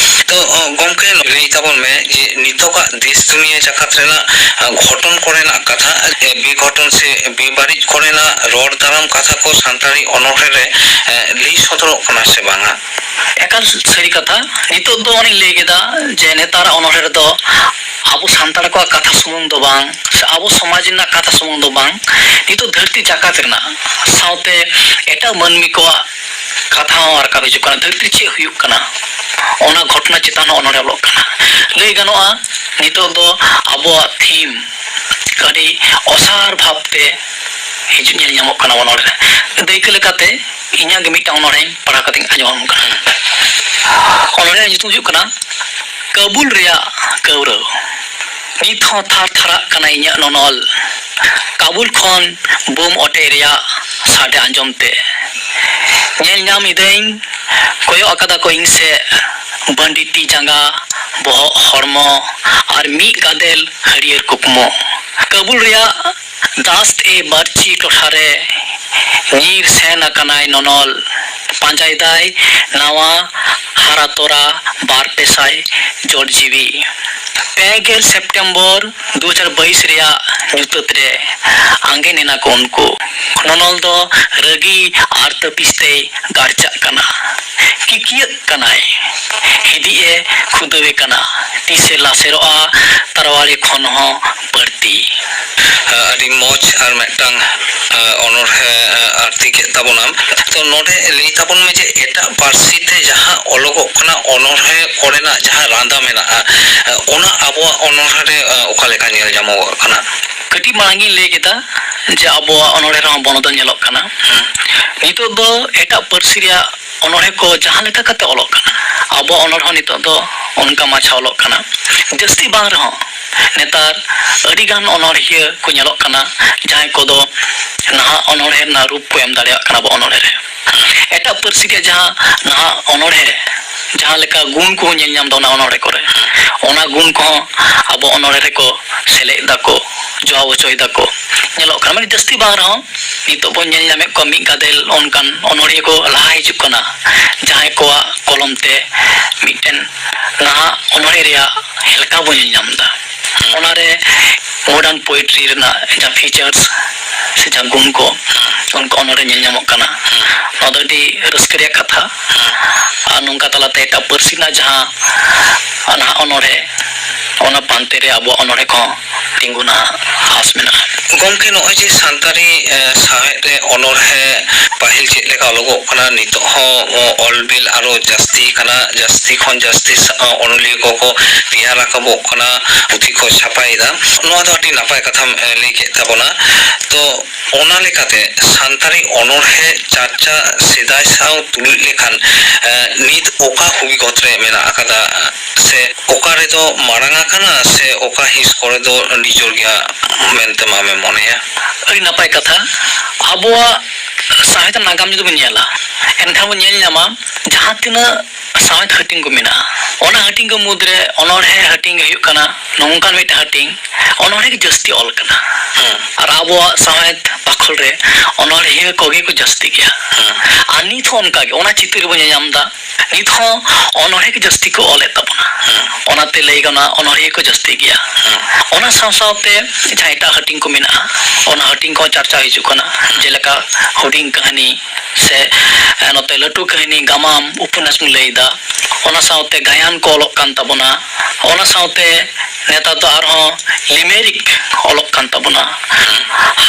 ᱛᱚ, ᱚ, ᱜᱚᱢᱠᱮ, ᱞᱟᱹᱭ ᱛᱟᱵᱚᱱ ᱢᱮ ᱡᱮ ᱱᱤᱛᱚᱜᱟᱜ ᱫᱮᱥ ᱫᱩᱱᱤᱭᱟᱹ ᱡᱟᱠᱟᱛ ᱨᱮᱱᱟᱜ, ᱟ, ᱜᱷᱚᱴᱚᱱ ᱠᱚᱨᱮᱱᱟᱜ ᱠᱟᱛᱷᱟ, ᱮ, ᱵᱮᱜᱷᱚᱴᱚᱱ ᱥᱮ ᱵᱮᱵᱟᱹᱲᱤᱡ ᱠᱚᱨᱮᱱᱟᱜ ᱨᱚᱲ ᱫᱟᱨᱟᱢ ᱠᱟᱛᱷᱟ ᱠᱚ ᱥᱟᱱᱛᱟᱲᱤ ᱚᱱᱚᱲᱦᱮ ᱨᱮ, ᱮ, ᱞᱟᱹᱭ ᱥᱚᱫᱚᱨᱚᱜ ᱠᱟᱱᱟ ᱥᱮ ᱵᱟᱝᱟ? ᱮᱠᱟᱞ ᱥᱟᱹᱨᱤ ᱠᱟᱛᱷᱟ᱾ ᱱᱤᱛᱚᱜ ᱫᱚ ᱚᱱᱮᱧ ᱞᱟᱹᱭ ᱠᱮᱫᱟ ᱡᱮ ᱱᱮᱛᱟᱨᱟᱜ ᱚᱱᱚᱲᱦᱮ ᱨᱮᱫᱚ ᱟᱵᱚ ᱥᱟᱱᱛᱟᱲ ᱠᱚᱣᱟᱜ ᱠᱟᱛᱷᱟ ᱥᱩᱢᱩᱝ ᱫᱚ ᱵᱟᱝ, ᱥᱮ ᱟᱵᱚ ᱥᱚᱢᱟᱡᱽ ᱨᱮᱱᱟᱜ ᱠᱟᱛᱷᱟ ᱥᱩᱢᱩᱝ ᱫᱚ ᱵᱟᱝ, ᱱᱤᱛᱚᱜ ᱫᱷᱟᱹᱨᱛᱤ ᱡᱟᱠᱟᱛ ᱨᱮᱱᱟᱜ ᱥᱟᱶᱛᱮ ᱮᱴᱟᱜ ᱢᱟᱹᱱᱢᱤ ᱠᱚᱣᱟᱜ ᱠᱟᱛᱷᱟ ᱦᱚᱸ ᱨᱟᱠᱟᱵ ᱦᱤᱡᱩᱜ ᱠᱟᱱᱟ᱾ ᱫᱷᱟᱹᱨᱛᱤ ᱨᱮ ᱪᱮᱫ ᱦᱩᱭᱩᱜ ᱠᱟᱱᱟ, ᱚᱱᱟ ᱜᱷᱚᱴᱚᱱᱟ ᱪᱮᱛᱟᱱ ᱦᱚᱸ ᱚᱱᱚᱲᱦᱮ ᱚᱞᱚᱜ ᱠᱟᱱᱟ᱾ ᱞᱟᱹᱭ ᱜᱟᱱᱚᱜᱼᱟ, ᱱᱤᱛᱚᱜ ᱫᱚ ᱟᱵᱚᱣᱟᱜ ᱛᱷᱤᱢ ᱟᱹᱰᱤ ᱚᱥᱟᱨ ᱵᱷᱟᱵᱽᱛᱮ ᱦᱤᱡᱩᱜ ᱧᱮᱞ ᱧᱟᱢᱚᱜ ᱠᱟᱱᱟ ᱚᱱᱚᱲᱦᱮ ᱨᱮ᱾ ᱫᱟᱹᱭᱠᱟᱹ ᱞᱮᱠᱟᱛᱮ ᱤᱧᱟᱹᱜ ᱜᱮ ᱢᱤᱫᱴᱟᱝ ᱚᱱᱚᱲᱦᱮᱧ ᱯᱟᱲᱦᱟᱣ ᱠᱟᱛᱮᱧ ᱟᱸᱡᱚᱢ ᱟᱢ ᱠᱟᱱᱟ᱾ ᱚᱱᱚᱲᱦᱮ ᱨᱮᱭᱟᱜ ᱧᱩᱛᱩᱢ ᱦᱩᱭᱩᱜ ᱠᱟᱱᱟ ᱠᱟᱹᱵᱩᱞ ᱨᱮᱭᱟᱜ ᱠᱟᱹᱣᱨᱟᱹ᱾ ᱱᱤᱛ ᱦᱚᱸ ᱛᱷᱟᱨ ᱛᱷᱟᱨᱟᱜ ᱠᱟᱱᱟ ᱤᱧᱟᱹᱜ ᱱᱚᱱᱚᱞ᱾ ᱠᱟᱵᱩᱞ ᱠᱷᱚᱱ ᱵᱩᱢ ᱚᱴᱮᱡ ᱨᱮᱭᱟᱜ ᱥᱟᱰᱮ ᱟᱸᱡᱚᱢ ᱛᱮ᱾ ᱧᱮᱞ ᱧᱟᱢ ᱤᱫᱟᱹᱧ, ᱠᱚᱭᱚᱜ ᱟᱠᱟᱫᱟ ᱠᱚ ᱤᱧ ᱥᱮᱫ, ᱵᱟᱹᱱᱰᱤ ᱛᱤ ᱡᱟᱸᱜᱟ, ᱵᱚᱦᱚᱜ, ᱦᱚᱲᱢᱚ ᱟᱨ ᱢᱤᱫ ᱜᱟᱫᱮᱞ ᱦᱟᱹᱨᱭᱟᱹᱲ ᱠᱩᱠᱢᱩ᱾ ᱠᱟᱵᱩᱞ ᱨᱮᱭᱟᱜ ᱫᱟᱥᱛ ᱮ ᱵᱟᱨᱪᱤ ᱴᱚᱴᱷᱟ ᱨᱮ ᱧᱤᱨ ᱥᱮᱱ ᱟᱠᱟᱱᱟᱭ ᱱᱚᱱᱚᱞ᱾ ᱯᱟᱸᱡᱟᱭᱮᱫᱟᱭ ᱱᱟᱣᱟ ᱦᱟᱨᱟ ᱛᱚᱨᱟ ᱵᱟᱨ ᱯᱮ ᱥᱟᱭ ᱡᱚᱴ ᱡᱤᱣᱤ᱾ ᱯᱮ ᱜᱮᱞ ᱥᱮᱯᱴᱮᱢᱵᱚᱨ ᱫᱩ ᱦᱟᱡᱟᱨ ᱵᱟᱭᱤᱥ ᱨᱮᱭᱟᱜ ᱧᱩᱛᱟᱹᱛ ᱨᱮ ᱟᱸᱜᱮᱱ ᱮᱱᱟ ᱠᱚ ᱩᱱᱠᱩ᱾ ᱱᱚᱱᱚᱞ ᱫᱚ ᱨᱟᱹᱜᱤ ᱟᱨ ᱛᱟᱹᱯᱤᱥ ᱛᱮᱭ ᱜᱟᱨᱪᱟᱜ ᱠᱟᱱᱟ᱾ ᱠᱤᱠᱤᱭᱟᱹᱜ ᱠᱟᱱᱟᱭ᱾ ᱦᱤᱫᱤᱡ ᱮ ᱠᱷᱩᱫᱟᱹᱣᱮ ᱠᱟᱱᱟ᱾ ᱛᱤᱥᱮ ᱞᱟᱥᱮᱨᱚᱜᱼᱟ ᱛᱟᱨᱣᱟᱲᱤ ᱠᱷᱚᱱ ᱦᱚᱸ ᱵᱟᱹᱲᱛᱤ᱾ ᱟᱹᱰᱤ ᱢᱚᱡᱽ ᱟᱨ ᱢᱤᱫᱴᱟᱝ, ᱟ, ᱚᱱᱚᱬᱦᱮ, ᱟ, ᱟᱨᱛᱤ ᱠᱮᱫ ᱛᱟᱵᱚᱱᱟᱢ᱾ ᱛᱚ, ᱱᱚᱰᱮ ᱞᱟᱹᱭ ᱛᱟᱵᱚᱱ ᱢᱮ ᱡᱮ ᱮᱴᱟᱜ ᱯᱟᱹᱨᱥᱤ ᱛᱮ ᱡᱟᱦᱟᱸ ᱚᱞᱚᱜᱚᱜ ᱠᱟᱱᱟ, ᱚᱱᱚᱬᱦᱮ ᱠᱚᱨᱮᱱᱟᱜ ᱡᱟᱦᱟᱸ ᱨᱟᱸᱫᱟ ᱢᱮᱱᱟᱜᱼᱟ, ᱟ, ᱚᱱᱟ ᱟᱵᱚᱣᱟᱜ ᱚᱱᱚᱬᱦᱮ ᱨᱮ, ᱟ, ᱚᱠᱟ ᱞᱮᱠᱟ ᱧᱮᱞ ᱧᱟᱢᱚᱜᱚᱜ ᱠᱟᱱᱟ? ᱠᱟᱹᱴᱤᱡ ᱢᱟᱲᱟᱝ ᱤᱧ ᱞᱟᱹᱭ ᱠᱮᱫᱟ ᱡᱮ ᱟᱵᱚᱣᱟᱜ ᱚᱱᱚᱬᱦᱮ ᱨᱮᱦᱚᱸ ᱵᱚᱱᱚᱫᱚᱞ ᱧᱮᱞᱚᱜ ᱠᱟᱱᱟ᱾ ᱦᱩᱸ᱾ ᱱᱤᱛᱚᱜ ᱫᱚ ᱮᱴᱟᱜ ᱯᱟᱹᱨᱥᱤ ᱨᱮᱭᱟᱜ ᱚᱱᱚᱬᱦᱮ ᱠᱚ ᱡᱟᱦᱟᱸ ᱞᱮᱠᱟ ᱠᱟᱛᱮ ᱚᱞᱚᱜ ᱠᱟᱱᱟ, ᱟᱵᱚᱣᱟᱜ ᱚᱱᱚᱬᱦᱮ ᱦᱚᱸ ᱱᱤᱛᱚᱜ ᱫᱚ ᱚᱱᱠᱟ ᱢᱟᱪᱷᱟ ᱚᱞᱚᱜ ᱠᱟᱱᱟ᱾ ᱡᱟᱹᱥᱛᱤ ᱵᱟᱝ ᱨᱮᱦᱚᱸ ᱱᱮᱛᱟᱨ ᱟᱹᱰᱤ ᱜᱟᱱ ᱚᱱᱚᱬᱦᱤᱭᱟᱹ ᱠᱚ ᱧᱮᱞᱚᱜ ᱠᱟᱱᱟ, ᱡᱟᱦᱟᱸᱭ ᱠᱚᱫᱚ ᱱᱟᱦᱟᱜ ᱚᱱᱚᱬᱦᱮ ᱨᱮᱱᱟᱜ ᱨᱩᱯ ᱠᱚ ᱮᱢ ᱫᱟᱲᱮᱭᱟᱜ ᱠᱟᱱᱟ ᱟᱵᱚ ᱚᱱᱚᱬᱦᱮ ᱨᱮ᱾ ᱮᱴᱟᱜ ᱯᱟᱹᱨᱥᱤ ᱨᱮᱭᱟᱜ ᱡᱟᱦᱟᱸ ᱱᱟᱦᱟᱜ ᱚᱱᱚᱬᱦᱮ ᱨᱮ ᱡᱟᱦᱟᱸ ᱞᱮᱠᱟ ᱜᱩᱱ ᱠᱚ ᱧᱮᱞ ᱧᱟᱢ ᱮᱫᱟ ᱚᱱᱟ ᱚᱱᱚᱬᱦᱮ ᱠᱚᱨᱮ, ᱚᱱᱟ ᱜᱩᱱ ᱠᱚᱦᱚᱸ ᱟᱵᱚ ᱚᱱᱚᱬᱦᱮ ᱨᱮᱠᱚ ᱥᱮᱞᱮᱫ ᱫᱟᱠᱚ, ᱡᱚᱲᱟᱣ ᱦᱚᱪᱚᱭ ᱫᱟᱠᱚ᱾ ᱧᱮᱞᱚᱜ ᱠᱟᱱᱟ, ᱢᱟᱱᱮ, ᱡᱟᱹᱥᱛᱤ ᱵᱟᱝ ᱨᱮᱦᱚᱸ ᱱᱤᱛᱚᱜ ᱵᱚᱱ ᱧᱮᱞ ᱧᱟᱢᱮᱫ ᱠᱚᱣᱟ, ᱢᱤᱫ ᱜᱟᱫᱮᱞ ᱚᱱᱠᱟᱱ ᱚᱱᱚᱬᱦᱤᱭᱟᱹ ᱠᱚ ᱞᱟᱦᱟ ᱦᱤᱡᱩᱜ ᱠᱟᱱᱟ, ᱡᱟᱦᱟᱸᱭ ᱠᱚᱣᱟᱜ ᱠᱚᱞᱚᱢ ᱛᱮ ᱢᱤᱫᱴᱮᱱ ᱱᱟᱦᱟᱜ ᱚᱱᱚᱬᱦᱮ ᱨᱮᱭᱟᱜ ᱦᱮᱞᱠᱟᱣ ᱵᱚᱱ ᱧᱮᱞ ᱧᱟᱢ ᱮᱫᱟ᱾ ᱚᱱᱟᱨᱮ modern poetry ᱨᱮᱱᱟᱜ ᱡᱟᱦᱟᱸ features ᱥᱮ ᱡᱟᱦᱟᱸ ᱜᱩᱱ ᱠᱚ, ᱚᱱᱠᱟ ᱚᱱᱚᱬᱦᱮ ᱧᱮᱞ ᱧᱟᱢᱚᱜ ᱠᱟᱱᱟ᱾ ᱱᱚᱣᱟ ᱫᱚ ᱟᱹᱰᱤ ᱨᱟᱹᱥᱠᱟᱹ ᱨᱮᱭᱟᱜ ᱠᱟᱛᱷᱟ᱾ ᱟᱨ ᱱᱚᱝᱠᱟ ᱛᱟᱞᱟᱛᱮ ᱮᱴᱟᱜ ᱯᱟᱹᱨᱥᱤ ᱨᱮᱱᱟᱜ ᱡᱟᱦᱟᱸ ᱱᱟᱦᱟᱜ ᱚᱱᱚᱬᱦᱮ, ᱚᱱᱟ ᱯᱟᱱᱛᱮ ᱨᱮ ᱟᱵᱚᱣᱟᱜ ᱚᱱᱚᱬᱦᱮ ᱠᱚᱦᱚᱸ ᱛᱤᱸᱜᱩᱱᱟ ᱟᱥ ᱢᱮᱱᱟᱜᱼᱟ᱾ ᱜᱚᱢᱠᱮ, ᱱᱚᱜᱼᱚᱭ ᱡᱮ ᱥᱟᱱᱛᱟᱲᱤ, ᱮ, ᱥᱟᱶᱦᱮᱫ ᱨᱮ ᱚᱱᱚᱬᱦᱮ ᱯᱟᱹᱦᱤᱞ ᱪᱮᱫ ᱞᱮᱠᱟ ᱚᱞᱚᱜᱚᱜ ᱠᱟᱱᱟ, ᱱᱤᱛᱚᱜ ᱦᱚᱸ, ᱚ, ᱚᱞ ᱵᱤᱞ ᱟᱨᱚ ᱡᱟᱹᱥᱛᱤ ᱠᱟᱱᱟ, ᱡᱟᱹᱥᱛᱤ ᱠᱷᱚᱱ ᱡᱟᱹᱥᱛᱤ ᱥᱟ-, ᱚ, ᱚᱱᱚᱞᱤᱭᱟᱹ ᱠᱚᱠᱚ ᱛᱮᱭᱟᱨ ᱨᱟᱠᱟᱵᱚᱜ ᱠᱟᱱᱟ, ᱯᱩᱛᱷᱤ ᱠᱚ ᱪᱷᱟᱯᱟᱭᱮᱫᱟ᱾ ᱱᱚᱣᱟ ᱫᱚ ᱟᱹᱰᱤ ᱱᱟᱯᱟᱭ ᱠᱟᱛᱷᱟᱢ, ᱮ, ᱞᱟᱹᱭ ᱠᱮᱫ ᱛᱟᱵᱚᱱᱟ᱾ ᱛᱚ, ᱚᱱᱟ ᱞᱮᱠᱟᱛᱮ ᱥᱟᱱᱛᱟᱲᱤ ᱚᱱᱚᱬᱦᱮ ᱪᱟᱨᱪᱟ ᱥᱮᱫᱟᱭ ᱥᱟᱶ ᱛᱩᱞᱩᱡ ᱞᱮᱠᱷᱟᱱ, ᱮ, ᱱᱤᱛ ᱚᱠᱟ ᱦᱩᱵᱤ ᱜᱚᱛ ᱨᱮ ᱢᱮᱱᱟᱜ ᱟᱠᱟᱫᱟ, ᱥᱮ ᱚᱠᱟ ᱨᱮᱫᱚ ᱢᱟᱲᱟᱝ ᱟᱠᱟᱱᱟ, ᱥᱮ ᱚᱠᱟ ᱦᱤᱸᱥ ᱠᱚᱨᱮ ᱫᱚ ᱱᱤᱪᱚᱲ ᱜᱮᱭᱟ ᱢᱮᱱᱛᱮ ᱟᱢᱮᱢ ᱢᱚᱱᱮᱭᱟ? ᱟᱹᱰᱤ ᱱᱟᱯᱟᱭ ᱠᱟᱛᱷᱟ᱾ ᱟᱵᱚᱣᱟᱜ ᱥᱟᱶᱦᱮᱫ ᱱᱟᱜᱟᱢ ᱡᱩᱫᱤ ᱵᱚᱱ ᱧᱮᱞᱟ, ᱮᱱᱠᱷᱟᱱ ᱵᱚᱱ ᱧᱮᱞ ᱧᱟᱢᱟ ᱡᱟᱦᱟᱸ ᱛᱤᱱᱟᱹᱜ ᱥᱟᱶᱦᱮᱫ ᱦᱟᱹᱴᱤᱧ ᱠᱚ ᱢᱮᱱᱟᱜᱼᱟ, ᱚᱱᱟ ᱦᱟᱹᱴᱤᱧ ᱠᱚ ᱢᱩᱫᱽᱨᱮ ᱚᱱᱚᱬᱦᱮ ᱦᱟᱹᱴᱤᱧ ᱜᱮ ᱦᱩᱭᱩᱜ ᱠᱟᱱᱟ ᱱᱚᱝᱠᱟᱱ ᱢᱤᱫᱴᱟᱝ ᱦᱟᱹᱴᱤᱧ, ᱚᱱᱚᱬᱦᱮ ᱜᱮ ᱡᱟᱹᱥᱛᱤ ᱚᱞ ᱠᱟᱱᱟ᱾ ᱦᱮᱸ᱾ ᱟᱨ ᱟᱵᱚᱣᱟᱜ ᱥᱟᱶᱦᱮᱫ ᱵᱟᱠᱷᱳᱞ ᱨᱮ ᱚᱱᱚᱬᱦᱤᱭᱟᱹ ᱠᱚᱜᱮ ᱠᱚ ᱡᱟᱹᱥᱛᱤ ᱜᱮᱭᱟ᱾ ᱦᱮᱸ᱾ ᱟᱨ ᱱᱤᱛ ᱦᱚᱸ ᱚᱱᱠᱟ ᱜᱮ, ᱚᱱᱟ ᱪᱤᱛᱟᱹᱨ ᱨᱮᱵᱚᱱ ᱧᱮᱞᱧᱟᱢ ᱮᱫᱟ, ᱱᱤᱛ ᱦᱚᱸ ᱚᱱᱚᱬᱦᱮ ᱜᱮ ᱡᱟᱹᱥᱛᱤ ᱠᱚ ᱚᱞᱮᱫ ᱛᱟᱵᱚᱱᱟ᱾ ᱦᱮᱸ᱾ ᱚᱱᱟᱛᱮ ᱞᱟᱹᱭ ᱜᱟᱱᱚᱜᱼᱟ, ᱚᱱᱚᱬᱦᱤᱭᱟᱹ ᱠᱚ ᱡᱟᱹᱥᱛᱤ ᱜᱮᱭᱟ᱾ ᱦᱮᱸ᱾ ᱚᱱᱟ ᱥᱟᱶ ᱥᱟᱶᱛᱮ ᱡᱟᱦᱟᱸ ᱮᱴᱟᱜ ᱦᱟᱹᱴᱤᱧ ᱠᱚ ᱢᱮᱱᱟᱜᱼᱟ, ᱚᱱᱟ ᱦᱟᱹᱴᱤᱧ ᱠᱚᱦᱚᱸ ᱪᱟᱨᱪᱟ ᱦᱤᱡᱩᱜ ᱠᱟᱱᱟ, ᱡᱮᱞᱮᱠᱟ ᱦᱩᱰᱤᱧ ᱠᱟᱹᱦᱱᱤ ᱥᱮ, ᱮ, ᱱᱚᱛᱮ ᱞᱟᱹᱴᱩ ᱠᱟᱹᱦᱱᱤ, ᱜᱟᱢᱟᱢ, ᱩᱯᱚᱱᱱᱟᱥ ᱵᱚᱱ ᱞᱟᱹᱭ ᱮᱫᱟ, ᱚᱱᱟ ᱥᱟᱶᱛᱮ ᱜᱟᱭᱟᱱ ᱠᱚ ᱚᱞᱚᱜ ᱠᱟᱱ ᱛᱟᱵᱚᱱᱟ, ᱚᱱᱟ ᱥᱟᱶᱛᱮ ᱱᱮᱛᱟᱨ ᱫᱚ ᱟᱨᱦᱚᱸ ᱞᱤᱢᱮᱨᱤᱠ ᱚᱞᱚᱜ ᱠᱟᱱ ᱛᱟᱵᱚᱱᱟ᱾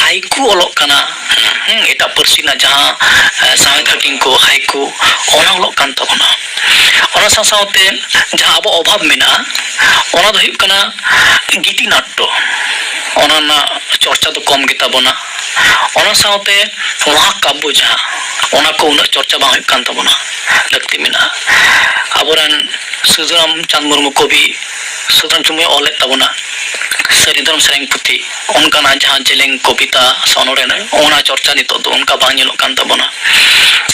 ᱦᱟᱭᱠᱩ ᱚᱞᱚᱜ ᱠᱟᱱᱟ᱾ ᱦᱩᱸ, ᱮᱴᱟᱜ ᱯᱟᱹᱨᱥᱤ ᱨᱮᱱᱟᱜ ᱡᱟᱦᱟᱸ, ᱮ, ᱥᱟᱶᱦᱮᱫ ᱦᱟᱹᱴᱤᱧ ᱠᱚ, ᱦᱟᱭᱠᱩ, ᱚᱱᱟ ᱚᱞᱚᱜ ᱠᱟᱱ ᱛᱟᱵᱚᱱᱟ᱾ ᱚᱱᱟ ᱥᱟᱶ ᱥᱟᱶᱛᱮ ᱡᱟᱦᱟᱸ ᱟᱵᱚ ᱚᱵᱷᱟᱵᱽ ᱢᱮᱱᱟᱜᱼᱟ, ᱚᱱᱟ ᱫᱚ ᱦᱩᱭᱩᱜ ᱠᱟᱱᱟ ᱜᱤᱛᱤ ᱱᱟᱴᱴᱚ᱾ ᱚᱱᱟ ᱨᱮᱱᱟᱜ ᱪᱚᱨᱪᱟ ᱫᱚ ᱠᱚᱢ ᱜᱮᱛᱟ ᱵᱚᱱᱟ᱾ ᱚᱱᱟ ᱥᱟᱶᱛᱮ ᱢᱚᱦᱟᱠᱟᱵᱽᱵᱚ ᱡᱟᱦᱟᱸ, ᱚᱱᱟ ᱠᱚ ᱩᱱᱟᱹᱜ ᱪᱚᱨᱪᱟ ᱵᱟᱝ ᱦᱩᱭᱩᱜ ᱠᱟᱱ ᱛᱟᱵᱚᱱᱟ, ᱞᱟᱹᱠᱛᱤ ᱢᱮᱱᱟᱜᱼᱟ᱾ ᱟᱵᱚᱨᱮᱱ ᱥᱩᱫᱷᱩᱨᱟᱢ ᱪᱟᱸᱫᱽ ᱢᱩᱨᱢᱩ ᱠᱚᱵᱤ ᱥᱩᱫᱷᱩᱨᱟᱢ ᱪᱟᱸᱫᱽ ᱢᱩᱨᱢᱩᱭ ᱚᱞᱮᱫ ᱛᱟᱵᱚᱱᱟ ᱥᱟᱹᱨᱤ ᱫᱷᱚᱨᱚᱢ ᱥᱮᱨᱮᱧ ᱯᱩᱛᱷᱤ, ᱚᱱᱠᱟᱱᱟᱜ ᱡᱟᱦᱟᱸ ᱡᱮᱞᱮᱧ ᱠᱚᱵᱤᱛᱟ ᱥᱮ ᱚᱱᱚᱬᱦᱮ, ᱚᱱᱟ ᱪᱚᱨᱪᱟ ᱱᱤᱛᱚᱜ ᱫᱚ ᱚᱱᱠᱟ ᱵᱟᱝ ᱧᱮᱞᱚᱜ ᱠᱟᱱ ᱛᱟᱵᱚᱱᱟ᱾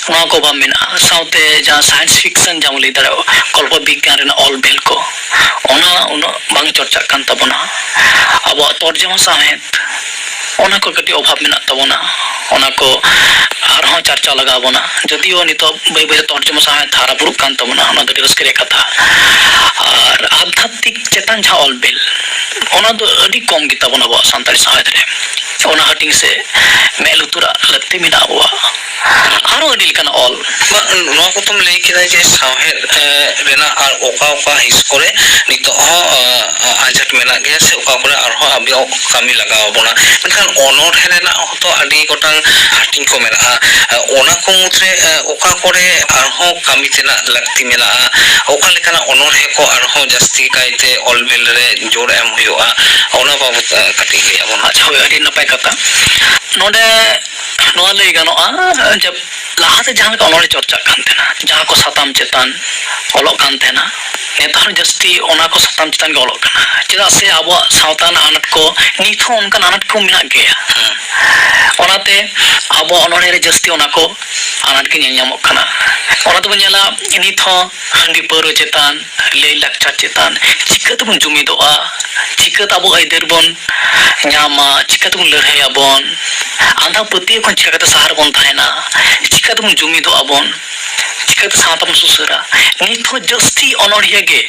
ᱱᱚᱣᱟ ᱠᱚ ᱚᱵᱷᱟᱵᱽ ᱢᱮᱱᱟᱜᱼᱟ᱾ ᱥᱟᱶᱛᱮ ᱡᱟᱦᱟᱸ science fiction, ᱡᱟᱦᱟᱸ ᱵᱚᱱ ᱞᱟᱹᱭ ᱫᱟᱲᱮᱭᱟᱜᱼᱟ, ᱠᱚᱞᱯᱚ ᱵᱤᱜᱽᱜᱟᱱ ᱨᱮᱱᱟᱜ ᱚᱞ ᱵᱮᱞ ᱠᱚ, ᱚᱱᱟ ᱩᱱᱟᱹᱜ ᱵᱟᱝ ᱪᱚᱨᱪᱟᱜ ᱠᱟᱱ ᱛᱟᱵᱚᱱᱟ᱾ ᱟᱵᱚᱣᱟᱜ ᱛᱚᱨᱡᱚᱢᱟ ᱥᱟᱶᱦᱮᱫ, ᱚᱱᱟ ᱠᱚ ᱠᱟᱹᱴᱤᱡ ᱚᱵᱷᱟᱵᱽ ᱢᱮᱱᱟᱜ ᱛᱟᱵᱚᱱᱟ᱾ ᱚᱱᱟ ᱠᱚ ᱟᱨᱦᱚᱸ ᱪᱟᱨᱪᱟ ᱞᱟᱜᱟᱣ ᱵᱚᱱᱟ᱾ ᱡᱚᱫᱤᱭᱳ ᱱᱤᱛᱚᱜ ᱵᱟᱹᱭ ᱵᱟᱹᱭ ᱛᱮ ᱛᱚᱨᱡᱚᱢᱟ ᱥᱟᱶᱦᱮᱫ ᱦᱟᱨᱟ ᱵᱩᱨᱩᱜ ᱠᱟᱱ ᱛᱟᱵᱚᱱᱟ, ᱚᱱᱟ ᱫᱚ ᱟᱹᱰᱤ ᱨᱟᱹᱥᱠᱟᱹ ᱨᱮᱭᱟᱜ ᱠᱟᱛᱷᱟ᱾ ᱟᱨ ᱟᱫᱷᱟᱛᱢᱤᱠ ᱪᱮᱛᱟᱱ ᱡᱟᱦᱟᱸ ᱚᱞ ᱵᱮᱞ, ᱚᱱᱟ ᱫᱚ ᱟᱹᱰᱤ ᱠᱚᱢ ᱜᱮᱛᱟ ᱵᱚᱱᱟ ᱟᱵᱚᱣᱟᱜ ᱥᱟᱱᱛᱟᱲᱤ ᱥᱟᱶᱦᱮᱫ ᱨᱮ᱾ ᱚᱱᱟ ᱦᱟᱹᱴᱤᱧ ᱥᱮ ᱢᱮᱫ ᱞᱩᱛᱩᱨᱟᱜ ᱞᱟᱹᱠᱛᱤ ᱢᱮᱱᱟᱜᱼᱟ ᱟᱵᱚᱣᱟᱜ᱾ ᱟᱨᱚ ᱟᱹᱰᱤ ᱞᱮᱠᱟᱱᱟᱜ ᱚᱞ᱾ ᱵᱟᱝ, ᱱᱚᱣᱟ ᱠᱚᱛᱚᱢ ᱞᱟᱹᱭ ᱠᱮᱫᱟ ᱡᱮ ᱥᱟᱶᱦᱮᱫ, ᱮ, ᱨᱮᱱᱟᱜ ᱟᱨ ᱚᱠᱟ ᱚᱠᱟ ᱦᱤᱸᱥ ᱠᱚᱨᱮ ᱱᱤᱛᱚᱜ ᱦᱚᱸ, ᱮ, ᱟᱸᱡᱷᱟᱴ ᱢᱮᱱᱟᱜ ᱜᱮᱭᱟ ᱥᱮ ᱚᱠᱟ ᱠᱚᱨᱮ ᱟᱨᱦᱚᱸ ᱟᱵᱚ ᱠᱟᱹᱢᱤ ᱞᱟᱜᱟᱣ ᱟᱵᱚᱱᱟ᱾ ᱢᱮᱱᱠᱷᱟᱱ ᱚᱱᱚᱬᱦᱮ ᱨᱮᱱᱟᱜ ᱦᱚᱸᱛᱚ ᱟᱹᱰᱤ ᱜᱚᱴᱟᱝ ᱦᱟᱹᱴᱤᱧ ᱠᱚ ᱢᱮᱱᱟᱜᱼᱟ᱾ ᱮ, ᱚᱱᱟ ᱠᱚ ᱢᱩᱫᱽᱨᱮ, ᱮ, ᱚᱠᱟ ᱠᱚᱨᱮ ᱟᱨᱦᱚᱸ ᱠᱟᱹᱢᱤ ᱛᱮᱱᱟᱜ ᱞᱟᱹᱠᱛᱤ ᱢᱮᱱᱟᱜᱼᱟ, ᱚᱠᱟ ᱞᱮᱠᱟᱱᱟᱜ ᱚᱱᱚᱬᱦᱮ ᱠᱚ ᱟᱨᱦᱚᱸ ᱡᱟᱹᱥᱛᱤ ᱠᱟᱭᱛᱮ ᱚᱞ ᱵᱮᱞ ᱨᱮ ᱡᱳᱨ ᱮᱢ ᱦᱩᱭᱩᱜᱼᱟ, ᱚᱱᱟ ᱵᱟᱵᱚᱛ, ᱮ, ᱠᱟᱹᱴᱤᱡ ᱞᱟᱹᱭ ᱟᱵᱚᱱ ᱢᱮ᱾ ᱟᱪᱪᱷᱟ, ᱦᱳᱭ, ᱟᱹᱰᱤ ᱱᱟᱯᱟᱭ ᱠᱟᱛᱷᱟ᱾ ᱱᱚᱰᱮ ᱱᱚᱣᱟ ᱞᱟᱹᱭ ᱜᱟᱱᱚᱜᱼᱟ ᱡᱮ ᱞᱟᱦᱟᱛᱮ ᱡᱟᱦᱟᱸ ᱞᱮᱠᱟ ᱚᱱᱚᱬᱦᱮ ᱪᱚᱨᱪᱟᱜ ᱠᱟᱱ ᱛᱟᱦᱮᱱᱟ, ᱡᱟᱦᱟᱸ ᱠᱚ ᱥᱟᱛᱟᱢ ᱪᱮᱛᱟᱱ ᱚᱞᱚᱜ ᱠᱟᱱ ᱛᱟᱦᱮᱱᱟ, ᱱᱮᱛᱟᱨ ᱡᱟᱹᱥᱛᱤ ᱚᱱᱟ ᱠᱚ ᱥᱟᱛᱟᱢ ᱪᱮᱛᱟᱱ ᱜᱮ ᱚᱞᱚᱜ ᱠᱟᱱᱟ᱾ ᱪᱮᱫᱟᱜ ᱥᱮ ᱟᱵᱚᱣᱟᱜ ᱥᱟᱶᱛᱟ ᱨᱮᱱᱟᱜ ᱟᱱᱟᱴ ᱠᱚ ᱱᱤᱛ ᱦᱚᱸ ᱚᱱᱠᱟᱱ ᱟᱱᱟᱴ ᱠᱚ ᱢᱮᱱᱟᱜ ᱜᱮᱭᱟ᱾ ᱦᱮᱸ᱾ ᱚᱱᱟᱛᱮ ᱟᱵᱚ ᱚᱱᱚᱲᱦᱮ ᱨᱮ ᱡᱟᱹᱥᱛᱤ ᱚᱱᱟ ᱠᱚ ᱟᱱᱟᱴ ᱜᱮ ᱧᱮᱞ ᱧᱟᱢᱚᱜ ᱠᱟᱱᱟ᱾ ᱚᱱᱟ ᱛᱮᱵᱚᱱ ᱧᱮᱞᱟ, ᱱᱤᱛ ᱦᱚᱸ ᱦᱟᱺᱰᱤ ᱯᱟᱹᱣᱨᱟᱹ ᱪᱮᱛᱟᱱ, ᱞᱟᱹᱭ ᱞᱟᱠᱪᱟᱨ ᱪᱮᱛᱟᱱ ᱪᱤᱠᱟᱹ ᱛᱮᱵᱚᱱ ᱡᱩᱢᱤᱫᱚᱜᱼᱟ, ᱪᱤᱠᱟᱹᱛᱮ ᱟᱵᱚ ᱟᱹᱭᱫᱟᱹᱨ ᱵᱚᱱ ᱧᱟᱢᱟ, ᱪᱤᱠᱟᱹ ᱛᱮᱵᱚᱱ ᱞᱟᱹᱲᱦᱟᱹᱭᱟᱵᱚᱱ, ᱟᱸᱫᱷᱟ ᱯᱟᱹᱛᱭᱟᱹᱣ ᱠᱷᱚᱱ ᱪᱤᱠᱟᱹ ᱠᱟᱛᱮ ᱥᱟᱦᱟ ᱨᱮᱵᱚᱱ ᱛᱟᱦᱮᱱᱟ, ᱪᱤᱠᱟᱹ ᱛᱮᱵᱚᱱ ᱡᱩᱢᱤᱫᱚᱜᱼᱟ ᱵᱚᱱ, ᱪᱤᱠᱟᱹᱛᱮ ᱥᱟᱶᱛᱟ ᱵᱚᱱ ᱥᱩᱥᱟᱹᱨᱟ, ᱱᱤᱛ ᱦᱚᱸ ᱡᱟᱹᱥᱛᱤ ᱚᱱᱚᱲᱦᱤᱭᱟᱹ ᱜᱮ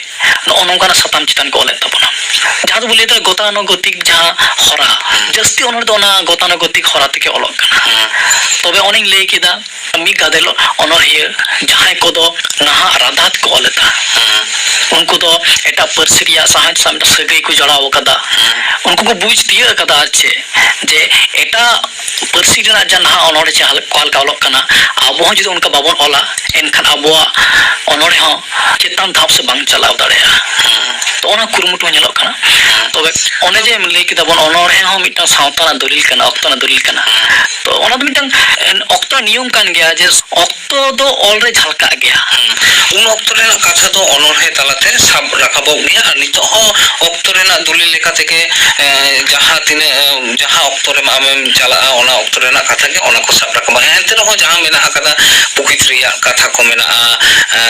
ᱱᱚᱜᱼᱚ ᱱᱚᱝᱠᱟᱱᱟᱜ ᱥᱟᱛᱟᱢ ᱪᱮᱛᱟᱱ ᱠᱚ ᱚᱞᱮᱫ ᱛᱟᱵᱚᱱᱟ᱾ ᱡᱟᱦᱟᱸ ᱫᱚᱵᱚᱱ ᱞᱟᱹᱭ ᱫᱟ ᱜᱚᱛᱟᱱᱩᱜᱚᱛᱤᱠ ᱡᱟᱦᱟᱸ ᱦᱚᱨᱟ, ᱦᱩᱸ᱾ ᱡᱟᱹᱥᱛᱤ ᱚᱱᱚᱲᱦᱮ ᱫᱚ ᱚᱱᱟ ᱜᱚᱛᱟᱱᱩᱜᱚᱛᱤᱠ ᱦᱚᱨᱟ ᱛᱮᱜᱮ ᱚᱞᱚᱜ ᱠᱟᱱᱟ᱾ ᱦᱩᱸ᱾ ᱛᱚᱵᱮ ᱚᱱᱮᱧ ᱞᱟᱹᱭ ᱠᱮᱫᱟ, ᱢᱤᱫ ᱜᱟᱫᱮᱞ ᱚᱱᱚᱲᱦᱤᱭᱟᱹ ᱡᱟᱦᱟᱸᱭ ᱠᱚᱫᱚ ᱱᱟᱦᱟᱜ ᱨᱟᱫᱷᱟᱛ ᱠᱚ ᱚᱞᱮᱫᱟ, ᱦᱩᱸ᱾ ᱩᱱᱠᱩ ᱫᱚ ᱮᱴᱟᱜ ᱯᱟᱹᱨᱥᱤ ᱨᱮᱭᱟᱜ ᱥᱟᱶᱦᱮᱫ ᱥᱟᱶ ᱢᱤᱫᱴᱟᱝ ᱥᱟᱹᱜᱟᱹᱭ ᱠᱚ ᱡᱚᱲᱟᱣ ᱟᱠᱟᱫᱟ᱾ ᱦᱩᱸ᱾ ᱩᱱᱠᱩ ᱠᱚ ᱵᱩᱡᱽ ᱛᱤᱭᱟᱹᱜ ᱟᱠᱟᱫᱟ ᱪᱮ, ᱡᱮ ᱮᱴᱟᱜ ᱯᱟᱹᱨᱥᱤ ᱨᱮᱱᱟᱜ ᱡᱟᱦᱟᱸ ᱱᱟᱦᱟᱜ ᱚᱱᱚᱲᱦᱮ ᱡᱟᱦᱟᱸ ᱚᱠᱟ ᱞᱮᱠᱟ ᱚᱞᱚᱜ ᱠᱟᱱᱟ, ᱟᱵᱚ ᱦᱚᱸ ᱡᱩᱫᱤ ᱚᱱᱠᱟ ᱵᱟᱵᱚᱱ ᱚᱞᱟ, ᱮᱱᱠᱷᱟᱱ ᱟᱵᱚᱣᱟᱜ ᱚᱱᱚᱲᱦᱮ ᱦᱚᱸ ᱪᱮᱛᱟᱱ ᱫᱷᱟᱯ ᱥᱮᱫ ᱵᱟᱝ ᱪᱟᱞᱟᱣ ᱫᱟᱲᱮᱭᱟᱜᱼᱟ᱾ ᱦᱩᱸ᱾ ᱛᱚ, ᱚᱱᱟ ᱠᱩᱨᱩᱢᱩᱴᱩ ᱦᱚᱸ ᱧᱮᱞᱚᱜ ᱠᱟᱱᱟ᱾ ᱦᱩᱸ᱾ ᱛᱚᱵᱮ ᱚᱱᱮ ᱡᱮ ᱞᱟᱹᱭ ᱠᱮᱫᱟ ᱵᱚᱱ, ᱚᱱᱚᱲᱦᱮ ᱦᱚᱸ ᱢᱤᱫᱴᱟᱝ ᱥᱟᱶᱛᱟ ᱨᱮᱱᱟᱜ ᱫᱚᱞᱤᱞ ᱠᱟᱱᱟ, ᱚᱠᱛᱚ ᱨᱮᱱᱟᱜ ᱫᱚᱞᱤᱞ ᱠᱟᱱᱟ᱾ ᱦᱩᱸ᱾ ᱛᱚ, ᱚᱱᱟ ᱫᱚ ᱢᱤᱫᱴᱟᱝ, ᱮ, ᱚᱠᱛᱚ ᱨᱮᱱᱟᱜ ᱱᱤᱭᱚᱢ ᱠᱟᱱ ᱜᱮᱭᱟ ᱡᱮ ᱚᱠᱛᱚ ᱫᱚ ᱚᱞ ᱨᱮ ᱡᱷᱟᱞᱠᱟᱜ ᱜᱮᱭᱟ᱾ ᱦᱩᱸ᱾ ᱩᱱ ᱚᱠᱛᱚ ᱨᱮᱱᱟᱜ ᱠᱟᱛᱷᱟ ᱫᱚ ᱚᱱᱚᱲᱦᱮ ᱛᱟᱞᱟᱛᱮ ᱥᱟᱵ ᱨᱟᱠᱟᱵᱚᱜ ᱜᱮᱭᱟ, ᱟᱨ ᱱᱤᱛᱚᱜ ᱦᱚᱸ ᱚᱠᱛᱚ ᱨᱮᱱᱟᱜ ᱫᱚᱞᱤᱞ ᱞᱮᱠᱟ ᱛᱮᱜᱮ, ᱮ, ᱡᱟᱦᱟᱸ ᱛᱤᱱᱟᱹᱜ, ᱮ, ᱡᱟᱦᱟᱸ ᱚᱠᱛᱚ ᱨᱮᱢ ᱟᱢᱮᱢ ᱪᱟᱞᱟᱜᱼᱟ, ᱚᱱᱟ ᱚᱠᱛᱚ ᱨᱮᱱᱟᱜ ᱠᱟᱛᱷᱟ ᱜᱮ ᱚᱱᱟ ᱠᱚ ᱥᱟᱵ ᱨᱟᱠᱟᱵᱟ᱾ ᱮᱱᱛᱮ ᱨᱮᱦᱚᱸ ᱡᱟᱦᱟᱸ ᱢᱮᱱᱟᱜ ᱟᱠᱟᱫᱟ, ᱯᱨᱚᱠᱤᱛ ᱨᱮᱭᱟᱜ ᱠᱟᱛᱷᱟ ᱠᱚ ᱢᱮᱱᱟᱜᱼᱟ, ᱮ,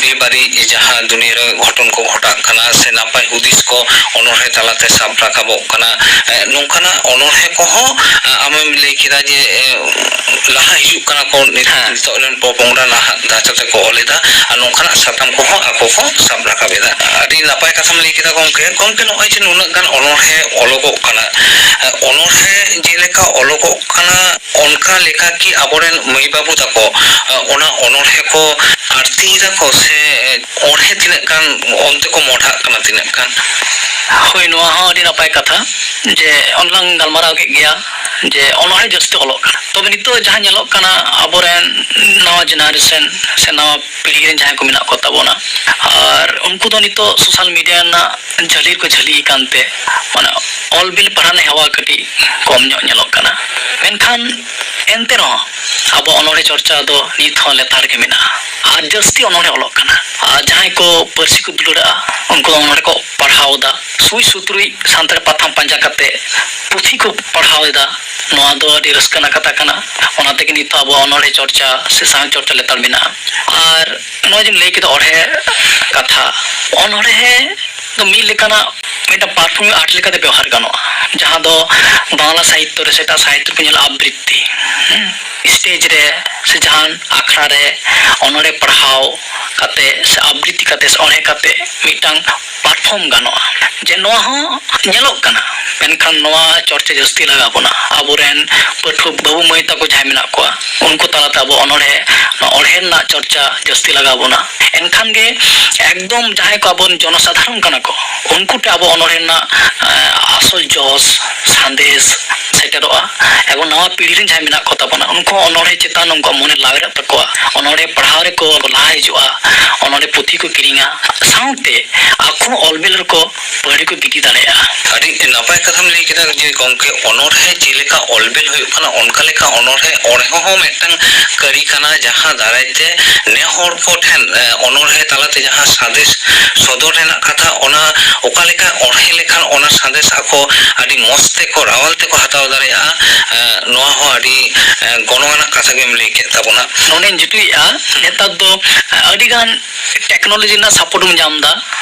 ᱵᱮᱵᱟᱹᱲᱤᱡ ᱡᱟᱦᱟᱸ ᱫᱩᱱᱤᱭᱟᱹ ᱨᱮ ᱜᱷᱚᱴᱚᱱ ᱠᱚ ᱜᱷᱚᱴᱟᱜ ᱠᱟᱱᱟ, ᱥᱮ ᱱᱟᱯᱟᱭ ᱦᱩᱫᱤᱥ ᱠᱚ ᱚᱱᱚᱲᱦᱮ ᱛᱟᱞᱟᱛᱮ ᱥᱟᱵ ᱨᱟᱠᱟᱵᱚᱜ ᱠᱟᱱᱟ, ᱮ, ᱱᱚᱝᱠᱟᱱᱟᱜ ᱚᱱᱚᱲᱦᱮ ᱠᱚᱦᱚᱸ, ᱮ, ᱟᱢᱮᱢ ᱞᱟᱹᱭ ᱠᱮᱫᱟ ᱡᱮ, ᱮ, ᱞᱟᱦᱟ ᱦᱤᱡᱩᱜ ᱠᱟᱱᱟ ᱠᱚ, ᱱᱤᱛ-, ᱦᱮᱸ᱾ ᱱᱤᱛᱚᱜ ᱨᱮᱱ ᱯᱚᱯᱚᱝᱲᱟ ᱱᱟᱦᱟᱜ ᱫᱷᱟᱪᱟ ᱛᱮᱠᱚ ᱚᱞ ᱮᱫᱟ, ᱟᱨ ᱱᱚᱝᱠᱟᱱᱟᱜ ᱥᱟᱛᱟᱢ ᱠᱚᱦᱚᱸ ᱟᱠᱚ ᱠᱚ ᱥᱟᱵ ᱨᱟᱠᱟᱵ ᱮᱫᱟ᱾ ᱟᱹᱰᱤ ᱱᱟᱯᱟᱭ ᱠᱟᱛᱷᱟᱢ ᱞᱟᱹᱭ ᱠᱮᱫᱟ ᱜᱚᱢᱠᱮ᱾ ᱜᱚᱢᱠᱮ, ᱱᱚᱜᱼᱚᱭ ᱡᱮ ᱱᱩᱱᱟᱹᱜ ᱜᱟᱱ ᱚᱱᱚᱲᱦᱮ ᱚᱞᱚᱜᱚᱜ ᱠᱟᱱᱟ, ᱮ, ᱚᱱᱚᱲᱦᱮ ᱡᱮᱞᱮᱠᱟ ᱚᱞᱚᱜᱚᱜ ᱠᱟᱱᱟ, ᱚᱱᱠᱟ ᱞᱮᱠᱟ ᱠᱤ ᱟᱵᱚᱨᱮᱱ ᱢᱟᱹᱭ ᱵᱟᱹᱵᱩ ᱛᱟᱠᱚ, ᱮ, ᱚᱱᱟ ᱚᱱᱚᱲᱦᱮ ᱠᱚ ᱟᱹᱲᱛᱤᱭ ᱫᱟᱠᱚ ᱥᱮ, ᱮ, ᱚᱱᱚᱲᱦᱮ ᱛᱤᱱᱟᱹᱜ ᱜᱟᱱ ᱚᱱᱛᱮ ᱠᱚ ᱢᱚᱰᱷᱟᱜ ᱠᱟᱱᱟ ᱛᱤᱱᱟᱹᱜ ᱜᱟᱱ? ᱦᱳᱭ, ᱱᱚᱣᱟ ᱦᱚᱸ ᱟᱹᱰᱤ ᱱᱟᱯᱟᱭ ᱠᱟᱛᱷᱟ, ᱡᱮ ᱚᱱᱮ ᱞᱟᱝ ᱜᱟᱞᱢᱟᱨᱟᱣ ᱠᱮᱫ ᱜᱮᱭᱟ ᱡᱮ ᱚᱱᱚᱲᱦᱮ ᱡᱟᱹᱥᱛᱤ ᱚᱞᱚᱜ ᱠᱟᱱᱟ᱾ ᱛᱚᱵᱮ ᱱᱤᱛᱚᱜ ᱡᱟᱦᱟᱸ ᱧᱮᱞᱚᱜ ᱠᱟᱱᱟ, ᱟᱵᱚᱨᱮᱱ ᱱᱟᱣᱟ generation ᱥᱮ ᱱᱟᱣᱟ ᱯᱤᱲᱦᱤ ᱨᱮᱱ ᱡᱟᱦᱟᱸᱭ ᱠᱚ ᱢᱮᱱᱟᱜ ᱠᱚ ᱛᱟᱵᱚᱱᱟ, ᱟᱨ ᱩᱱᱠᱩ ᱫᱚ ᱱᱤᱛᱚᱜ social media ᱨᱮᱱᱟᱜ ᱡᱷᱟᱹᱞᱤ ᱨᱮᱠᱚ ᱡᱷᱟᱹᱞᱤ ᱟᱠᱟᱱ ᱛᱮ, ᱢᱟᱱᱮ, ᱚᱞ ᱵᱤᱞ ᱯᱟᱲᱦᱟᱣ ᱨᱮᱱᱟᱜ ᱦᱮᱣᱟ ᱠᱟᱹᱴᱤᱡ ᱠᱚᱢ ᱧᱚᱜ ᱧᱮᱞᱚᱜ ᱠᱟᱱᱟ᱾ ᱢᱮᱱᱠᱷᱟᱱ ᱮᱱᱛᱮ ᱨᱮᱦᱚᱸ ᱟᱵᱚ ᱚᱱᱚᱬᱦᱮ ᱪᱚᱨᱪᱟ ᱫᱚ ᱱᱤᱛ ᱦᱚᱸ ᱞᱮᱛᱟᱲ ᱜᱮ ᱢᱮᱱᱟᱜᱼᱟ᱾ ᱟᱨ ᱡᱟᱹᱥᱛᱤ ᱚᱱᱚᱬᱦᱮ ᱚᱞᱚᱜ ᱠᱟᱱᱟ᱾ ᱟᱨ ᱡᱟᱦᱟᱸᱭ ᱠᱚ ᱯᱟᱹᱨᱥᱤ ᱠᱚ ᱫᱩᱞᱟᱹᱲᱟᱜᱼᱟ, ᱩᱱᱠᱩ ᱫᱚ ᱚᱱᱚᱬᱦᱮ ᱠᱚ ᱯᱟᱲᱦᱟᱣ ᱮᱫᱟ᱾ ᱥᱩᱭ ᱥᱩᱛᱨᱩᱡ ᱥᱟᱱᱛᱟᱲ ᱯᱟᱛᱷᱟᱢ ᱯᱟᱸᱡᱟ ᱠᱟᱛᱮ ᱯᱩᱛᱷᱤ ᱠᱚ ᱯᱟᱲᱦᱟᱣ ᱮᱫᱟ᱾ ᱱᱚᱣᱟ ᱫᱚ ᱟᱹᱰᱤ ᱨᱟᱹᱥᱠᱟᱹ ᱨᱮᱱᱟᱜ ᱠᱟᱛᱷᱟ ᱠᱟᱱᱟ᱾ ᱚᱱᱟ ᱛᱮᱜᱮ ᱱᱤᱛᱚᱜ ᱟᱵᱚᱣᱟᱜ ᱚᱱᱚᱬᱦᱮ ᱪᱚᱨᱪᱟ ᱥᱮ ᱥᱟᱶᱦᱮᱫ ᱪᱚᱨᱪᱟ ᱞᱮᱛᱟᱲ ᱢᱮᱱᱟᱜᱼᱟ᱾ ᱟᱨ ᱱᱚᱜᱼᱚᱭ ᱡᱮᱢ ᱞᱟᱹᱭ ᱠᱮᱫᱟ ᱚᱬᱦᱮ ᱠᱟᱛᱷᱟ, ᱚᱱᱚᱬᱦᱮ ᱫᱚ ᱢᱤᱫ ᱞᱮᱠᱟᱱᱟᱜ ᱢᱤᱫᱴᱟᱝ performing art ᱞᱮᱠᱟᱛᱮ ᱵᱮᱣᱦᱟᱨ ᱜᱟᱱᱚᱜᱼᱟ, ᱡᱟᱦᱟᱸ ᱫᱚ ᱵᱟᱝᱞᱟ ᱥᱟᱦᱤᱛᱛᱚ ᱨᱮ ᱥᱮ ᱮᱴᱟᱜ ᱥᱟᱦᱤᱛᱛᱚ ᱨᱮᱠᱚ ᱧᱮᱞᱟ ᱟᱵᱨᱤᱛᱛᱤ᱾ ᱦᱮᱸ, stage ᱨᱮ ᱥᱮ ᱡᱟᱦᱟᱱ ᱟᱠᱷᱲᱟ ᱨᱮ ᱚᱱᱚᱬᱦᱮ ᱯᱟᱲᱦᱟᱣ ᱠᱟᱛᱮ ᱥᱮ ᱟᱵᱨᱤᱛᱛᱤ ᱠᱟᱛᱮ ᱥᱮ ᱚᱬᱦᱮ ᱠᱟᱛᱮ ᱢᱤᱫᱴᱟᱝ perform ᱜᱟᱱᱚᱜᱼᱟ᱾ ᱡᱮ ᱱᱚᱣᱟ ᱦᱚᱸ ᱧᱮᱞᱚᱜ ᱠᱟᱱᱟ, ᱢᱮᱱᱠᱷᱟᱱ ᱱᱚᱣᱟ ᱪᱚᱨᱪᱟ ᱡᱟᱹᱥᱛᱤ ᱞᱟᱜᱟᱣ ᱵᱚᱱᱟ᱾ ᱟᱵᱚᱨᱮᱱ ᱯᱟᱹᱴᱷᱩᱣᱟᱹ ᱵᱟᱹᱵᱩ ᱢᱟᱹᱭ ᱛᱟᱠᱚ ᱡᱟᱦᱟᱸᱭ ᱢᱮᱱᱟᱜ ᱠᱚᱣᱟ, ᱩᱱᱠᱩ ᱛᱟᱞᱟᱛᱮ ᱟᱵᱚ ᱚᱱᱚᱬᱦᱮ, ᱱᱚᱣᱟ ᱚᱬᱦᱮ ᱨᱮᱱᱟᱜ ᱪᱚᱨᱪᱟ ᱡᱟᱹᱥᱛᱤ ᱞᱟᱜᱟᱣ ᱵᱚᱱᱟ᱾ ᱮᱱᱠᱷᱟᱱ ᱜᱮ ᱮᱠᱫᱚᱢ ᱡᱟᱦᱟᱸᱭ ᱠᱚ ᱟᱵᱚᱨᱮᱱ ᱡᱚᱱᱚᱥᱟᱫᱷᱟᱨᱚᱱ ᱠᱟᱱᱟ ᱠᱚ, ᱩᱱᱠᱩ ᱴᱷᱮᱱ ᱟᱵᱚ ᱚᱱᱚᱬᱦᱮ ᱨᱮᱱᱟᱜ, ᱮ, ᱟᱥᱚᱞ ᱡᱚᱥ, ᱥᱟᱸᱫᱮᱥ ᱥᱮᱴᱮᱨᱚᱜᱼᱟ᱾ ᱮᱵᱚᱝ ᱱᱟᱣᱟ ᱯᱤᱲᱦᱤ ᱨᱮᱱ ᱡᱟᱦᱟᱸᱭ ᱢᱮᱱᱟᱜ ᱠᱚ ᱛᱟᱵᱚᱱᱟ, ᱩᱱᱠᱩ ᱦᱚᱸ ᱚᱱᱚᱬᱦᱮ ᱪᱮᱛᱟᱱ ᱩᱱᱠᱩᱣᱟᱜ ᱢᱚᱱᱮ ᱞᱟᱣᱮᱨᱚᱜ ᱛᱟᱠᱚᱣᱟ᱾ ᱚᱱᱚᱬᱦᱮ ᱯᱟᱲᱦᱟᱣ ᱨᱮᱠᱚ ᱞᱟᱦᱟ ᱦᱤᱡᱩᱜᱼᱟ, ᱚᱱᱚᱬᱦᱮ ᱯᱩᱛᱷᱤ ᱠᱚ ᱠᱤᱨᱤᱧᱟ, ᱥᱟᱶᱛᱮ ᱟᱠᱚ ᱚᱞ ᱵᱮᱞ ᱨᱮᱠᱚ ᱯᱟᱹᱲᱤ ᱠᱚ ᱜᱤᱰᱤ ᱫᱟᱲᱮᱭᱟᱜᱼᱟ᱾ ᱟᱹᱰᱤ ᱱᱟᱯᱟᱭ ᱠᱟᱛᱷᱟᱢ ᱞᱟᱹᱭ ᱠᱮᱫᱟ ᱡᱮ ᱜᱚᱢᱠᱮ, ᱚᱱᱚᱬᱦᱮ ᱪᱮᱫ ᱞᱮᱠᱟ ᱚᱞ ᱵᱮᱞ ᱦᱩᱭᱩᱜ ᱠᱟᱱᱟ, ᱚᱱᱠᱟ ᱞᱮᱠᱟ ᱚᱱᱚᱬᱦᱮ ᱚᱬᱦᱮ ᱦᱚᱸ ᱢᱤᱫᱴᱟᱝ ᱠᱟᱹᱨᱤ ᱠᱟᱱᱟ, ᱡᱟᱦᱟᱸ ᱫᱟᱨᱟᱭ ᱛᱮ ᱱᱮ ᱦᱚᱲ ᱠᱚ ᱴᱷᱮᱱ, ᱮ, ᱚᱱᱚᱬᱦᱮ ᱛᱟᱞᱟᱛᱮ ᱡᱟᱦᱟᱸ ᱥᱟᱸᱫᱮᱥ ᱥᱚᱫᱚᱨ ᱨᱮᱱᱟᱜ ᱠᱟᱛᱷᱟ, ᱚᱱᱟ ᱚᱠᱟ ᱞᱮᱠᱟ ᱚᱬᱦᱮ ᱞᱮᱠᱷᱟᱱ ᱚᱱᱟ ᱥᱟᱸᱫᱮᱥ ᱟᱠᱚ ᱟᱹᱰᱤ ᱢᱚᱸᱡᱽ ᱛᱮᱠᱚ ᱨᱟᱣᱟᱞ ᱛᱮᱠᱚ ᱦᱟᱛᱟᱣ ᱫᱟᱲᱮᱭᱟᱜᱼᱟ, ᱮ, ᱱᱚᱣᱟ ᱦᱚᱸ ᱟᱹᱰᱤ, ᱮ, ᱜᱚᱱᱚᱝ ᱟᱱᱟᱜ ᱠᱟᱛᱷᱟ ᱜᱮᱢ ᱞᱟᱹᱭ ᱠᱮᱫ ᱛᱟᱵᱚᱱᱟ᱾ ᱱᱚᱰᱮᱧ ᱡᱩᱴᱩᱡᱮᱜᱼᱟ, ᱱᱮᱛᱟᱨ ᱫᱚ, ᱮ, ᱟᱹᱰᱤ ᱜᱟᱱ technology ᱨᱮᱱᱟᱜ support ᱵᱚᱱ ᱧᱟᱢ ᱮᱫᱟ᱾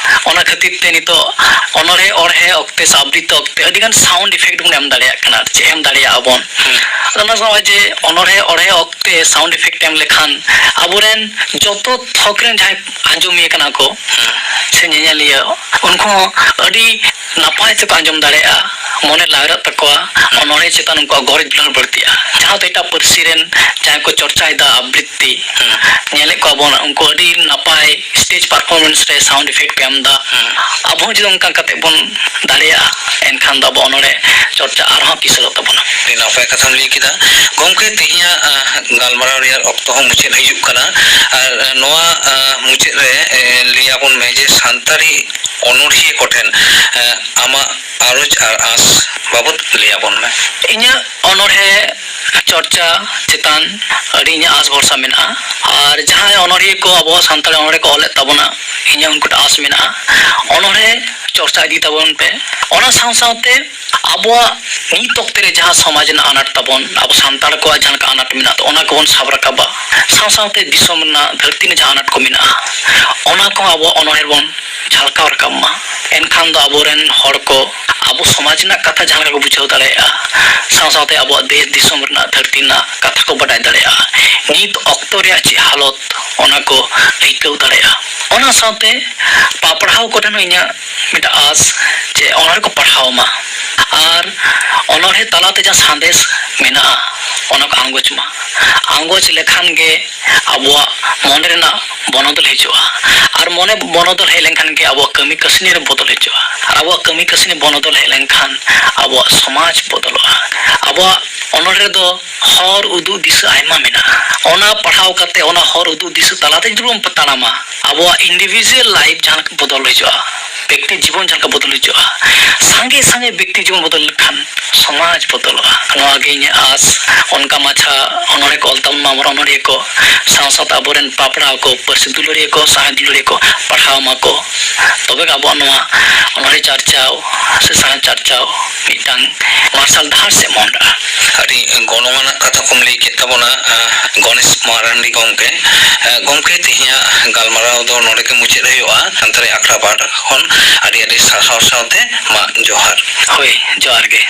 ᱚᱱᱟ ᱠᱷᱟᱹᱛᱤᱨ ᱛᱮ ᱱᱤᱛᱚᱜ ᱚᱱᱚᱬᱦᱮ ᱚᱬᱦᱮ ᱚᱠᱛᱮ ᱥᱮ ᱟᱵᱨᱤᱛᱛᱤ ᱚᱠᱛᱮ ᱟᱹᱰᱤ ᱜᱟᱱ sound effect ᱵᱚᱱ ᱮᱢ ᱫᱟᱲᱮᱭᱟᱜ ᱠᱟᱱᱟ, ᱪᱮᱫ ᱮᱢ ᱫᱟᱲᱮᱭᱟᱜᱼᱟ ᱵᱚᱱ᱾ ᱦᱩᱸ᱾ ᱟᱫᱚ ᱚᱱᱟ ᱥᱚᱢᱚᱭ ᱡᱮ ᱚᱱᱚᱬᱦᱮ ᱚᱬᱦᱮ ᱚᱠᱛᱮ sound effect ᱮᱢ ᱞᱮᱠᱷᱟᱱ ᱟᱵᱚᱨᱮᱱ ᱡᱚᱛᱚ ᱛᱷᱚᱠ ᱨᱮᱱ ᱡᱟᱦᱟᱸᱭ ᱟᱸᱡᱚᱢᱤᱭᱟᱹ ᱠᱟᱱᱟ ᱠᱚ, ᱦᱩᱸ, ᱥᱮ ᱧᱮᱧᱮᱞᱤᱭᱟᱹ, ᱩᱱᱠᱩ ᱦᱚᱸ ᱟᱹᱰᱤ ᱱᱟᱯᱟᱭ ᱛᱮᱠᱚ ᱟᱸᱡᱚᱢ ᱫᱟᱲᱮᱭᱟᱜᱼᱟ, ᱢᱚᱱᱮ ᱞᱟᱣᱮᱨᱚᱜ ᱛᱟᱠᱚᱣᱟ, ᱦᱩᱸ, ᱚᱱᱚᱬᱦᱮ ᱪᱮᱛᱟᱱ ᱩᱱᱠᱩᱣᱟᱜ ᱜᱚᱨᱚᱡᱽ ᱫᱩᱞᱟᱹᱲ ᱵᱟᱹᱲᱛᱤᱜᱼᱟ, ᱡᱟᱦᱟᱸ ᱫᱚ ᱮᱴᱟᱜ ᱯᱟᱹᱨᱥᱤ ᱨᱮᱱ ᱡᱟᱦᱟᱸᱭ ᱠᱚ ᱪᱚᱨᱪᱟᱭᱮᱫᱟ ᱟᱵᱨᱤᱛᱛᱤ, ᱦᱩᱸ, ᱧᱮᱞᱮᱫ ᱠᱚᱣᱟ ᱵᱚᱱ, ᱩᱱᱠᱩ ᱟᱹᱰᱤ ᱱᱟᱯᱟᱭ stage performance ᱨᱮ sound effect ᱠᱚ ᱮᱢ ᱮᱫᱟ᱾ ᱦᱩᱸ᱾ ᱟᱵᱚ ᱦᱚᱸ ᱡᱩᱫᱤ ᱚᱱᱠᱟ ᱠᱟᱛᱮ ᱵᱚᱱ ᱫᱟᱲᱮᱭᱟᱜᱼᱟ, ᱮᱱᱠᱷᱟᱱ ᱫᱚ ᱟᱵᱚ ᱚᱱᱚᱬᱦᱮ ᱪᱚᱨᱪᱟ ᱟᱨᱦᱚᱸ ᱠᱤᱥᱟᱹᱲᱚᱜ ᱛᱟᱵᱚᱱᱟ᱾ ᱟᱹᱰᱤ ᱱᱟᱯᱟᱭ ᱠᱟᱛᱷᱟᱢ ᱞᱟᱹᱭ ᱠᱮᱫᱟ᱾ ᱜᱚᱢᱠᱮ, ᱛᱮᱦᱮᱧᱟᱜ, ᱟᱸ, ᱜᱟᱞᱢᱟᱨᱟᱣ ᱨᱮᱭᱟᱜ ᱚᱠᱛᱚ ᱦᱚᱸ ᱢᱩᱪᱟᱹᱫ ᱦᱤᱡᱩᱜ ᱠᱟᱱᱟ᱾ ᱟᱨ, ᱟᱸ, ᱱᱚᱣᱟ, ᱟᱸ, ᱢᱩᱪᱟᱹᱫ ᱨᱮ, ᱮ, ᱞᱟᱹᱭ ᱟᱵᱚᱱ ᱢᱮ ᱡᱮ ᱥᱟᱱᱛᱟᱲᱤ ᱚᱱᱚᱬᱦᱤᱭᱟᱹ ᱠᱚᱴᱷᱮᱱ, ᱮ, ᱟᱢᱟᱜ ᱟᱨᱚᱡᱽ ᱟᱨ ᱟᱸᱥ ᱵᱟᱵᱚᱛ ᱞᱟᱹᱭ ᱟᱵᱚᱱ ᱢᱮ᱾ ᱤᱧᱟᱹᱜ ᱚᱱᱚᱬᱦᱮ ᱪᱚᱨᱪᱟ ᱪᱮᱛᱟᱱ ᱟᱹᱰᱤ ᱤᱧᱟᱹᱜ ᱟᱸᱥ ᱵᱷᱚᱨᱥᱟ ᱢᱮᱱᱟᱜᱼᱟ᱾ ᱟᱨ ᱡᱟᱦᱟᱸᱭ ᱚᱱᱚᱲᱦᱤᱭᱟᱹ ᱠᱚ ᱟᱵᱚᱣᱟᱜ ᱥᱟᱱᱛᱟᱲᱤ ᱚᱱᱚᱲᱦᱮ ᱠᱚ ᱚᱞᱮᱫ ᱛᱟᱵᱚᱱᱟ, ᱤᱧᱟᱹᱜ ᱩᱱᱠᱩ ᱴᱷᱮᱱ ᱟᱸᱥ ᱢᱮᱱᱟᱜᱼᱟ, ᱚᱱᱚᱲᱦᱮ ᱪᱚᱨᱪᱟ ᱤᱫᱤ ᱛᱟᱵᱚᱱ ᱯᱮ᱾ ᱚᱱᱟ ᱥᱟᱶ ᱥᱟᱶᱛᱮ ᱟᱵᱚᱣᱟᱜ ᱱᱤᱛ ᱚᱠᱛᱮ ᱨᱮ ᱡᱟᱦᱟᱸ ᱥᱚᱢᱟᱡᱽ ᱨᱮᱱᱟᱜ ᱟᱱᱟᱴ ᱛᱟᱵᱚᱱ, ᱟᱵᱚ ᱥᱟᱱᱛᱟᱲ ᱠᱚᱣᱟᱜ ᱡᱟᱦᱟᱸ ᱞᱮᱠᱟ ᱟᱱᱟᱴ ᱢᱮᱱᱟᱜ ᱛᱟᱵᱚᱱᱟ, ᱚᱱᱟ ᱠᱚᱵᱚᱱ ᱥᱟᱵ ᱨᱟᱠᱟᱵᱟ᱾ ᱥᱟᱶ ᱥᱟᱶᱛᱮ ᱫᱤᱥᱚᱢ ᱨᱮᱱᱟᱜ, ᱫᱷᱟᱹᱨᱛᱤ ᱨᱮᱱᱟᱜ ᱡᱟᱦᱟᱸ ᱟᱱᱟᱴ ᱠᱚ ᱢᱮᱱᱟᱜᱼᱟ, ᱚᱱᱟ ᱠᱚᱦᱚᱸ ᱟᱵᱚᱣᱟᱜ ᱚᱱᱚᱲᱦᱮ ᱨᱮᱵᱚᱱ ᱡᱷᱟᱞᱠᱟᱣ ᱨᱟᱠᱟᱵ ᱢᱟ᱾ ᱮᱱᱠᱷᱟᱱ ᱫᱚ ᱟᱵᱚᱨᱮᱱ ᱦᱚᱲ ᱠᱚ ᱟᱵᱚ ᱥᱚᱢᱟᱡᱽ ᱨᱮᱱᱟᱜ ᱠᱟᱛᱷᱟ ᱡᱟᱦᱟᱸ ᱞᱮᱠᱟ ᱠᱚ ᱵᱩᱡᱷᱟᱹᱣ ᱫᱟᱲᱮᱭᱟᱜᱼᱟ, ᱥᱟᱶ ᱥᱟᱶᱛᱮ ᱟᱵᱚᱣᱟᱜ ᱫᱮᱥ ᱫᱤᱥᱚᱢ ᱨᱮᱱᱟᱜ, ᱫᱷᱟᱹᱨᱛᱤ ᱨᱮᱱᱟᱜ ᱠᱟᱛᱷᱟ ᱠᱚ ᱵᱟᱰᱟᱭ ᱫᱟᱲᱮᱭᱟᱜᱼᱟ᱾ ᱱᱤᱛ ᱚᱠᱛᱚ ᱨᱮᱭᱟᱜ ᱪᱮᱫ ᱦᱟᱞᱚᱛ, ᱚᱱᱟ ᱠᱚ ᱟᱹᱭᱠᱟᱹᱣ ᱫᱟᱲᱮᱭᱟᱜᱼᱟ᱾ ᱚᱱᱟ ᱥᱟᱶᱛᱮ ᱯᱟᱯᱲᱟᱣ ᱠᱚᱴᱷᱮᱱ ᱦᱚᱸ ᱤᱧᱟᱹᱜ ᱢᱤᱫᱴᱟᱝ ᱟᱸᱥ ᱡᱮ ᱚᱱᱚᱲᱦᱮ ᱠᱚ ᱯᱟᱲᱦᱟᱣ ᱢᱟ ᱟᱨ ᱚᱱᱚᱲᱦᱮ ᱛᱟᱞᱟᱛᱮ ᱡᱟᱦᱟᱸ ᱥᱟᱸᱫᱮᱥ ᱢᱮᱱᱟᱜᱼᱟ, ᱚᱱᱟ ᱠᱚ ᱟᱸᱜᱚᱪ ᱢᱟ᱾ ᱟᱸᱜᱚᱪ ᱞᱮᱠᱷᱟᱱ ᱜᱮ ᱟᱵᱚᱣᱟᱜ ᱢᱚᱱᱮ ᱨᱮᱱᱟᱜ ᱵᱚᱱᱚᱫᱚᱞ ᱦᱤᱡᱩᱜᱼᱟ᱾ ᱟᱨ ᱢᱚᱱᱮ ᱵᱚᱱᱚᱫᱚᱞ ᱦᱮᱡ ᱞᱮᱱᱠᱷᱟᱱ ᱜᱮ ᱟᱵᱚᱣᱟᱜ ᱠᱟᱹᱢᱤ ᱠᱟᱹᱥᱱᱤ ᱨᱮ ᱵᱚᱫᱚᱞ ᱦᱤᱡᱩᱜᱼᱟ᱾ ᱟᱨ ᱟᱵᱚᱣᱟᱜ ᱠᱟᱹᱢᱤ ᱠᱟᱹᱥᱱᱤ ᱵᱚᱱᱚᱫᱚᱞ ᱦᱮᱡ ᱞᱮᱱᱠᱷᱟᱱ ᱟᱵᱚᱣᱟᱜ ᱥᱚᱢᱟᱡᱽ ᱵᱚᱫᱚᱞᱚᱜᱼᱟ᱾ ᱟᱵᱚᱣᱟᱜ ᱚᱱᱚᱲᱦᱮ ᱫᱚ ᱦᱚᱨ ᱩᱫᱩᱜ ᱫᱤᱥᱟᱹ ᱟᱭᱢᱟ ᱢᱮᱱᱟᱜᱼᱟ᱾ ᱚᱱᱟ ᱯᱟᱲᱦᱟᱣ ᱠᱟᱛᱮ, ᱚᱱᱟ ᱦᱚᱨ ᱩᱫᱩᱜ ᱫᱤᱥᱟᱹ ᱛᱟᱞᱟᱛᱮ ᱡᱩᱫᱤ ᱵᱚᱱ ᱛᱟᱲᱟᱢᱟ, ᱟᱵᱚᱣᱟᱜ individual life ᱡᱟᱦᱟᱸ ᱞᱮᱠᱟ ᱵᱚᱫᱚᱞ ᱦᱤᱡᱩᱜᱼᱟ, ᱵᱮᱠᱛᱤ ᱡᱤᱵᱚᱱ ᱡᱟᱦᱟᱸ ᱞᱮᱠᱟ ᱵᱚᱫᱚᱞ ᱦᱤᱡᱩᱜᱼᱟ, ᱥᱟᱸᱜᱮ ᱥᱟᱸᱜᱮ ᱵᱮᱠᱛᱤ ᱡᱤᱵᱚᱱ ᱵᱚᱫᱚᱞ ᱞᱮᱱᱠᱷᱟᱱ ᱥᱚᱢᱟᱡᱽ ᱵᱚᱫᱚᱞᱚᱜᱼᱟ᱾ ᱱᱚᱣᱟ ᱜᱮ ᱤᱧᱟᱹᱜ ᱟᱸᱥ᱾ ᱚᱱᱠᱟ ᱢᱟᱪᱷᱟ ᱚᱱᱚᱲᱦᱮ ᱠᱚ ᱚᱞ ᱛᱟᱵᱚᱱ ᱢᱟ ᱟᱵᱚᱨᱮᱱ ᱚᱱᱚᱲᱦᱤᱭᱟᱹ ᱠᱚ, ᱥᱟᱶ ᱥᱟᱶᱛᱮ ᱟᱵᱚᱨᱮᱱ ᱯᱟᱯᱲᱟᱣ ᱠᱚ, ᱯᱟᱹᱨᱥᱤ ᱫᱩᱞᱟᱹᱲᱤᱭᱟᱹ ᱠᱚ, ᱥᱟᱶᱦᱮᱫ ᱫᱩᱞᱟᱹᱲᱤᱭᱟᱹ ᱠᱚ ᱯᱟᱲᱦᱟᱣ ᱢᱟᱠᱚ᱾ ᱛᱚᱵᱮ ᱜᱮ ᱟᱵᱚᱣᱟᱜ ᱱᱚᱣᱟ ᱚᱱᱚᱲᱦᱮ ᱪᱟᱨᱪᱟᱣ ᱥᱮ ᱥᱟᱶᱦᱮᱫ ᱪᱟᱨᱪᱟᱣ ᱢᱤᱫᱴᱟᱝ ᱢᱟᱨᱥᱟᱞ ᱰᱟᱦᱟᱨ ᱥᱮᱫ ᱢᱚᱦᱰᱟᱜᱼᱟ᱾ ᱟᱹᱰᱤ ᱜᱚᱱᱚᱝ ᱟᱱᱟᱜ ᱠᱟᱛᱷᱟ ᱠᱚᱢ ᱞᱟᱹᱭ ᱠᱮᱫ ᱛᱟᱵᱚᱱᱟ, ᱟᱸ, ᱜᱚᱱᱮᱥ ᱢᱟᱨᱟᱱᱰᱤ ᱜᱚᱢᱠᱮ᱾ ᱟᱸ, ᱜᱚᱢᱠᱮ, ᱛᱮᱦᱮᱧᱟᱜ ᱜᱟᱞᱢᱟᱨᱟᱣ ᱫᱚ ᱱᱚᱰᱮ ᱜᱮ ᱢᱩᱪᱟᱹᱫ ᱦᱩᱭᱩᱜᱼᱟ᱾ ᱥᱟᱱᱛᱟᱲᱤ ᱟᱠᱷᱲᱟ ᱯᱟᱦᱴᱟ ᱠᱷᱚᱱ ᱟᱹᱰᱤ ᱟᱹᱰᱤ ᱥᱟᱨᱦᱟᱣ ᱥᱟᱶᱛᱮ ᱢᱟ ᱡᱚᱦᱟᱨ᱾ ᱦᱳᱭ, ᱡᱚᱦᱟᱨ ᱜᱮ᱾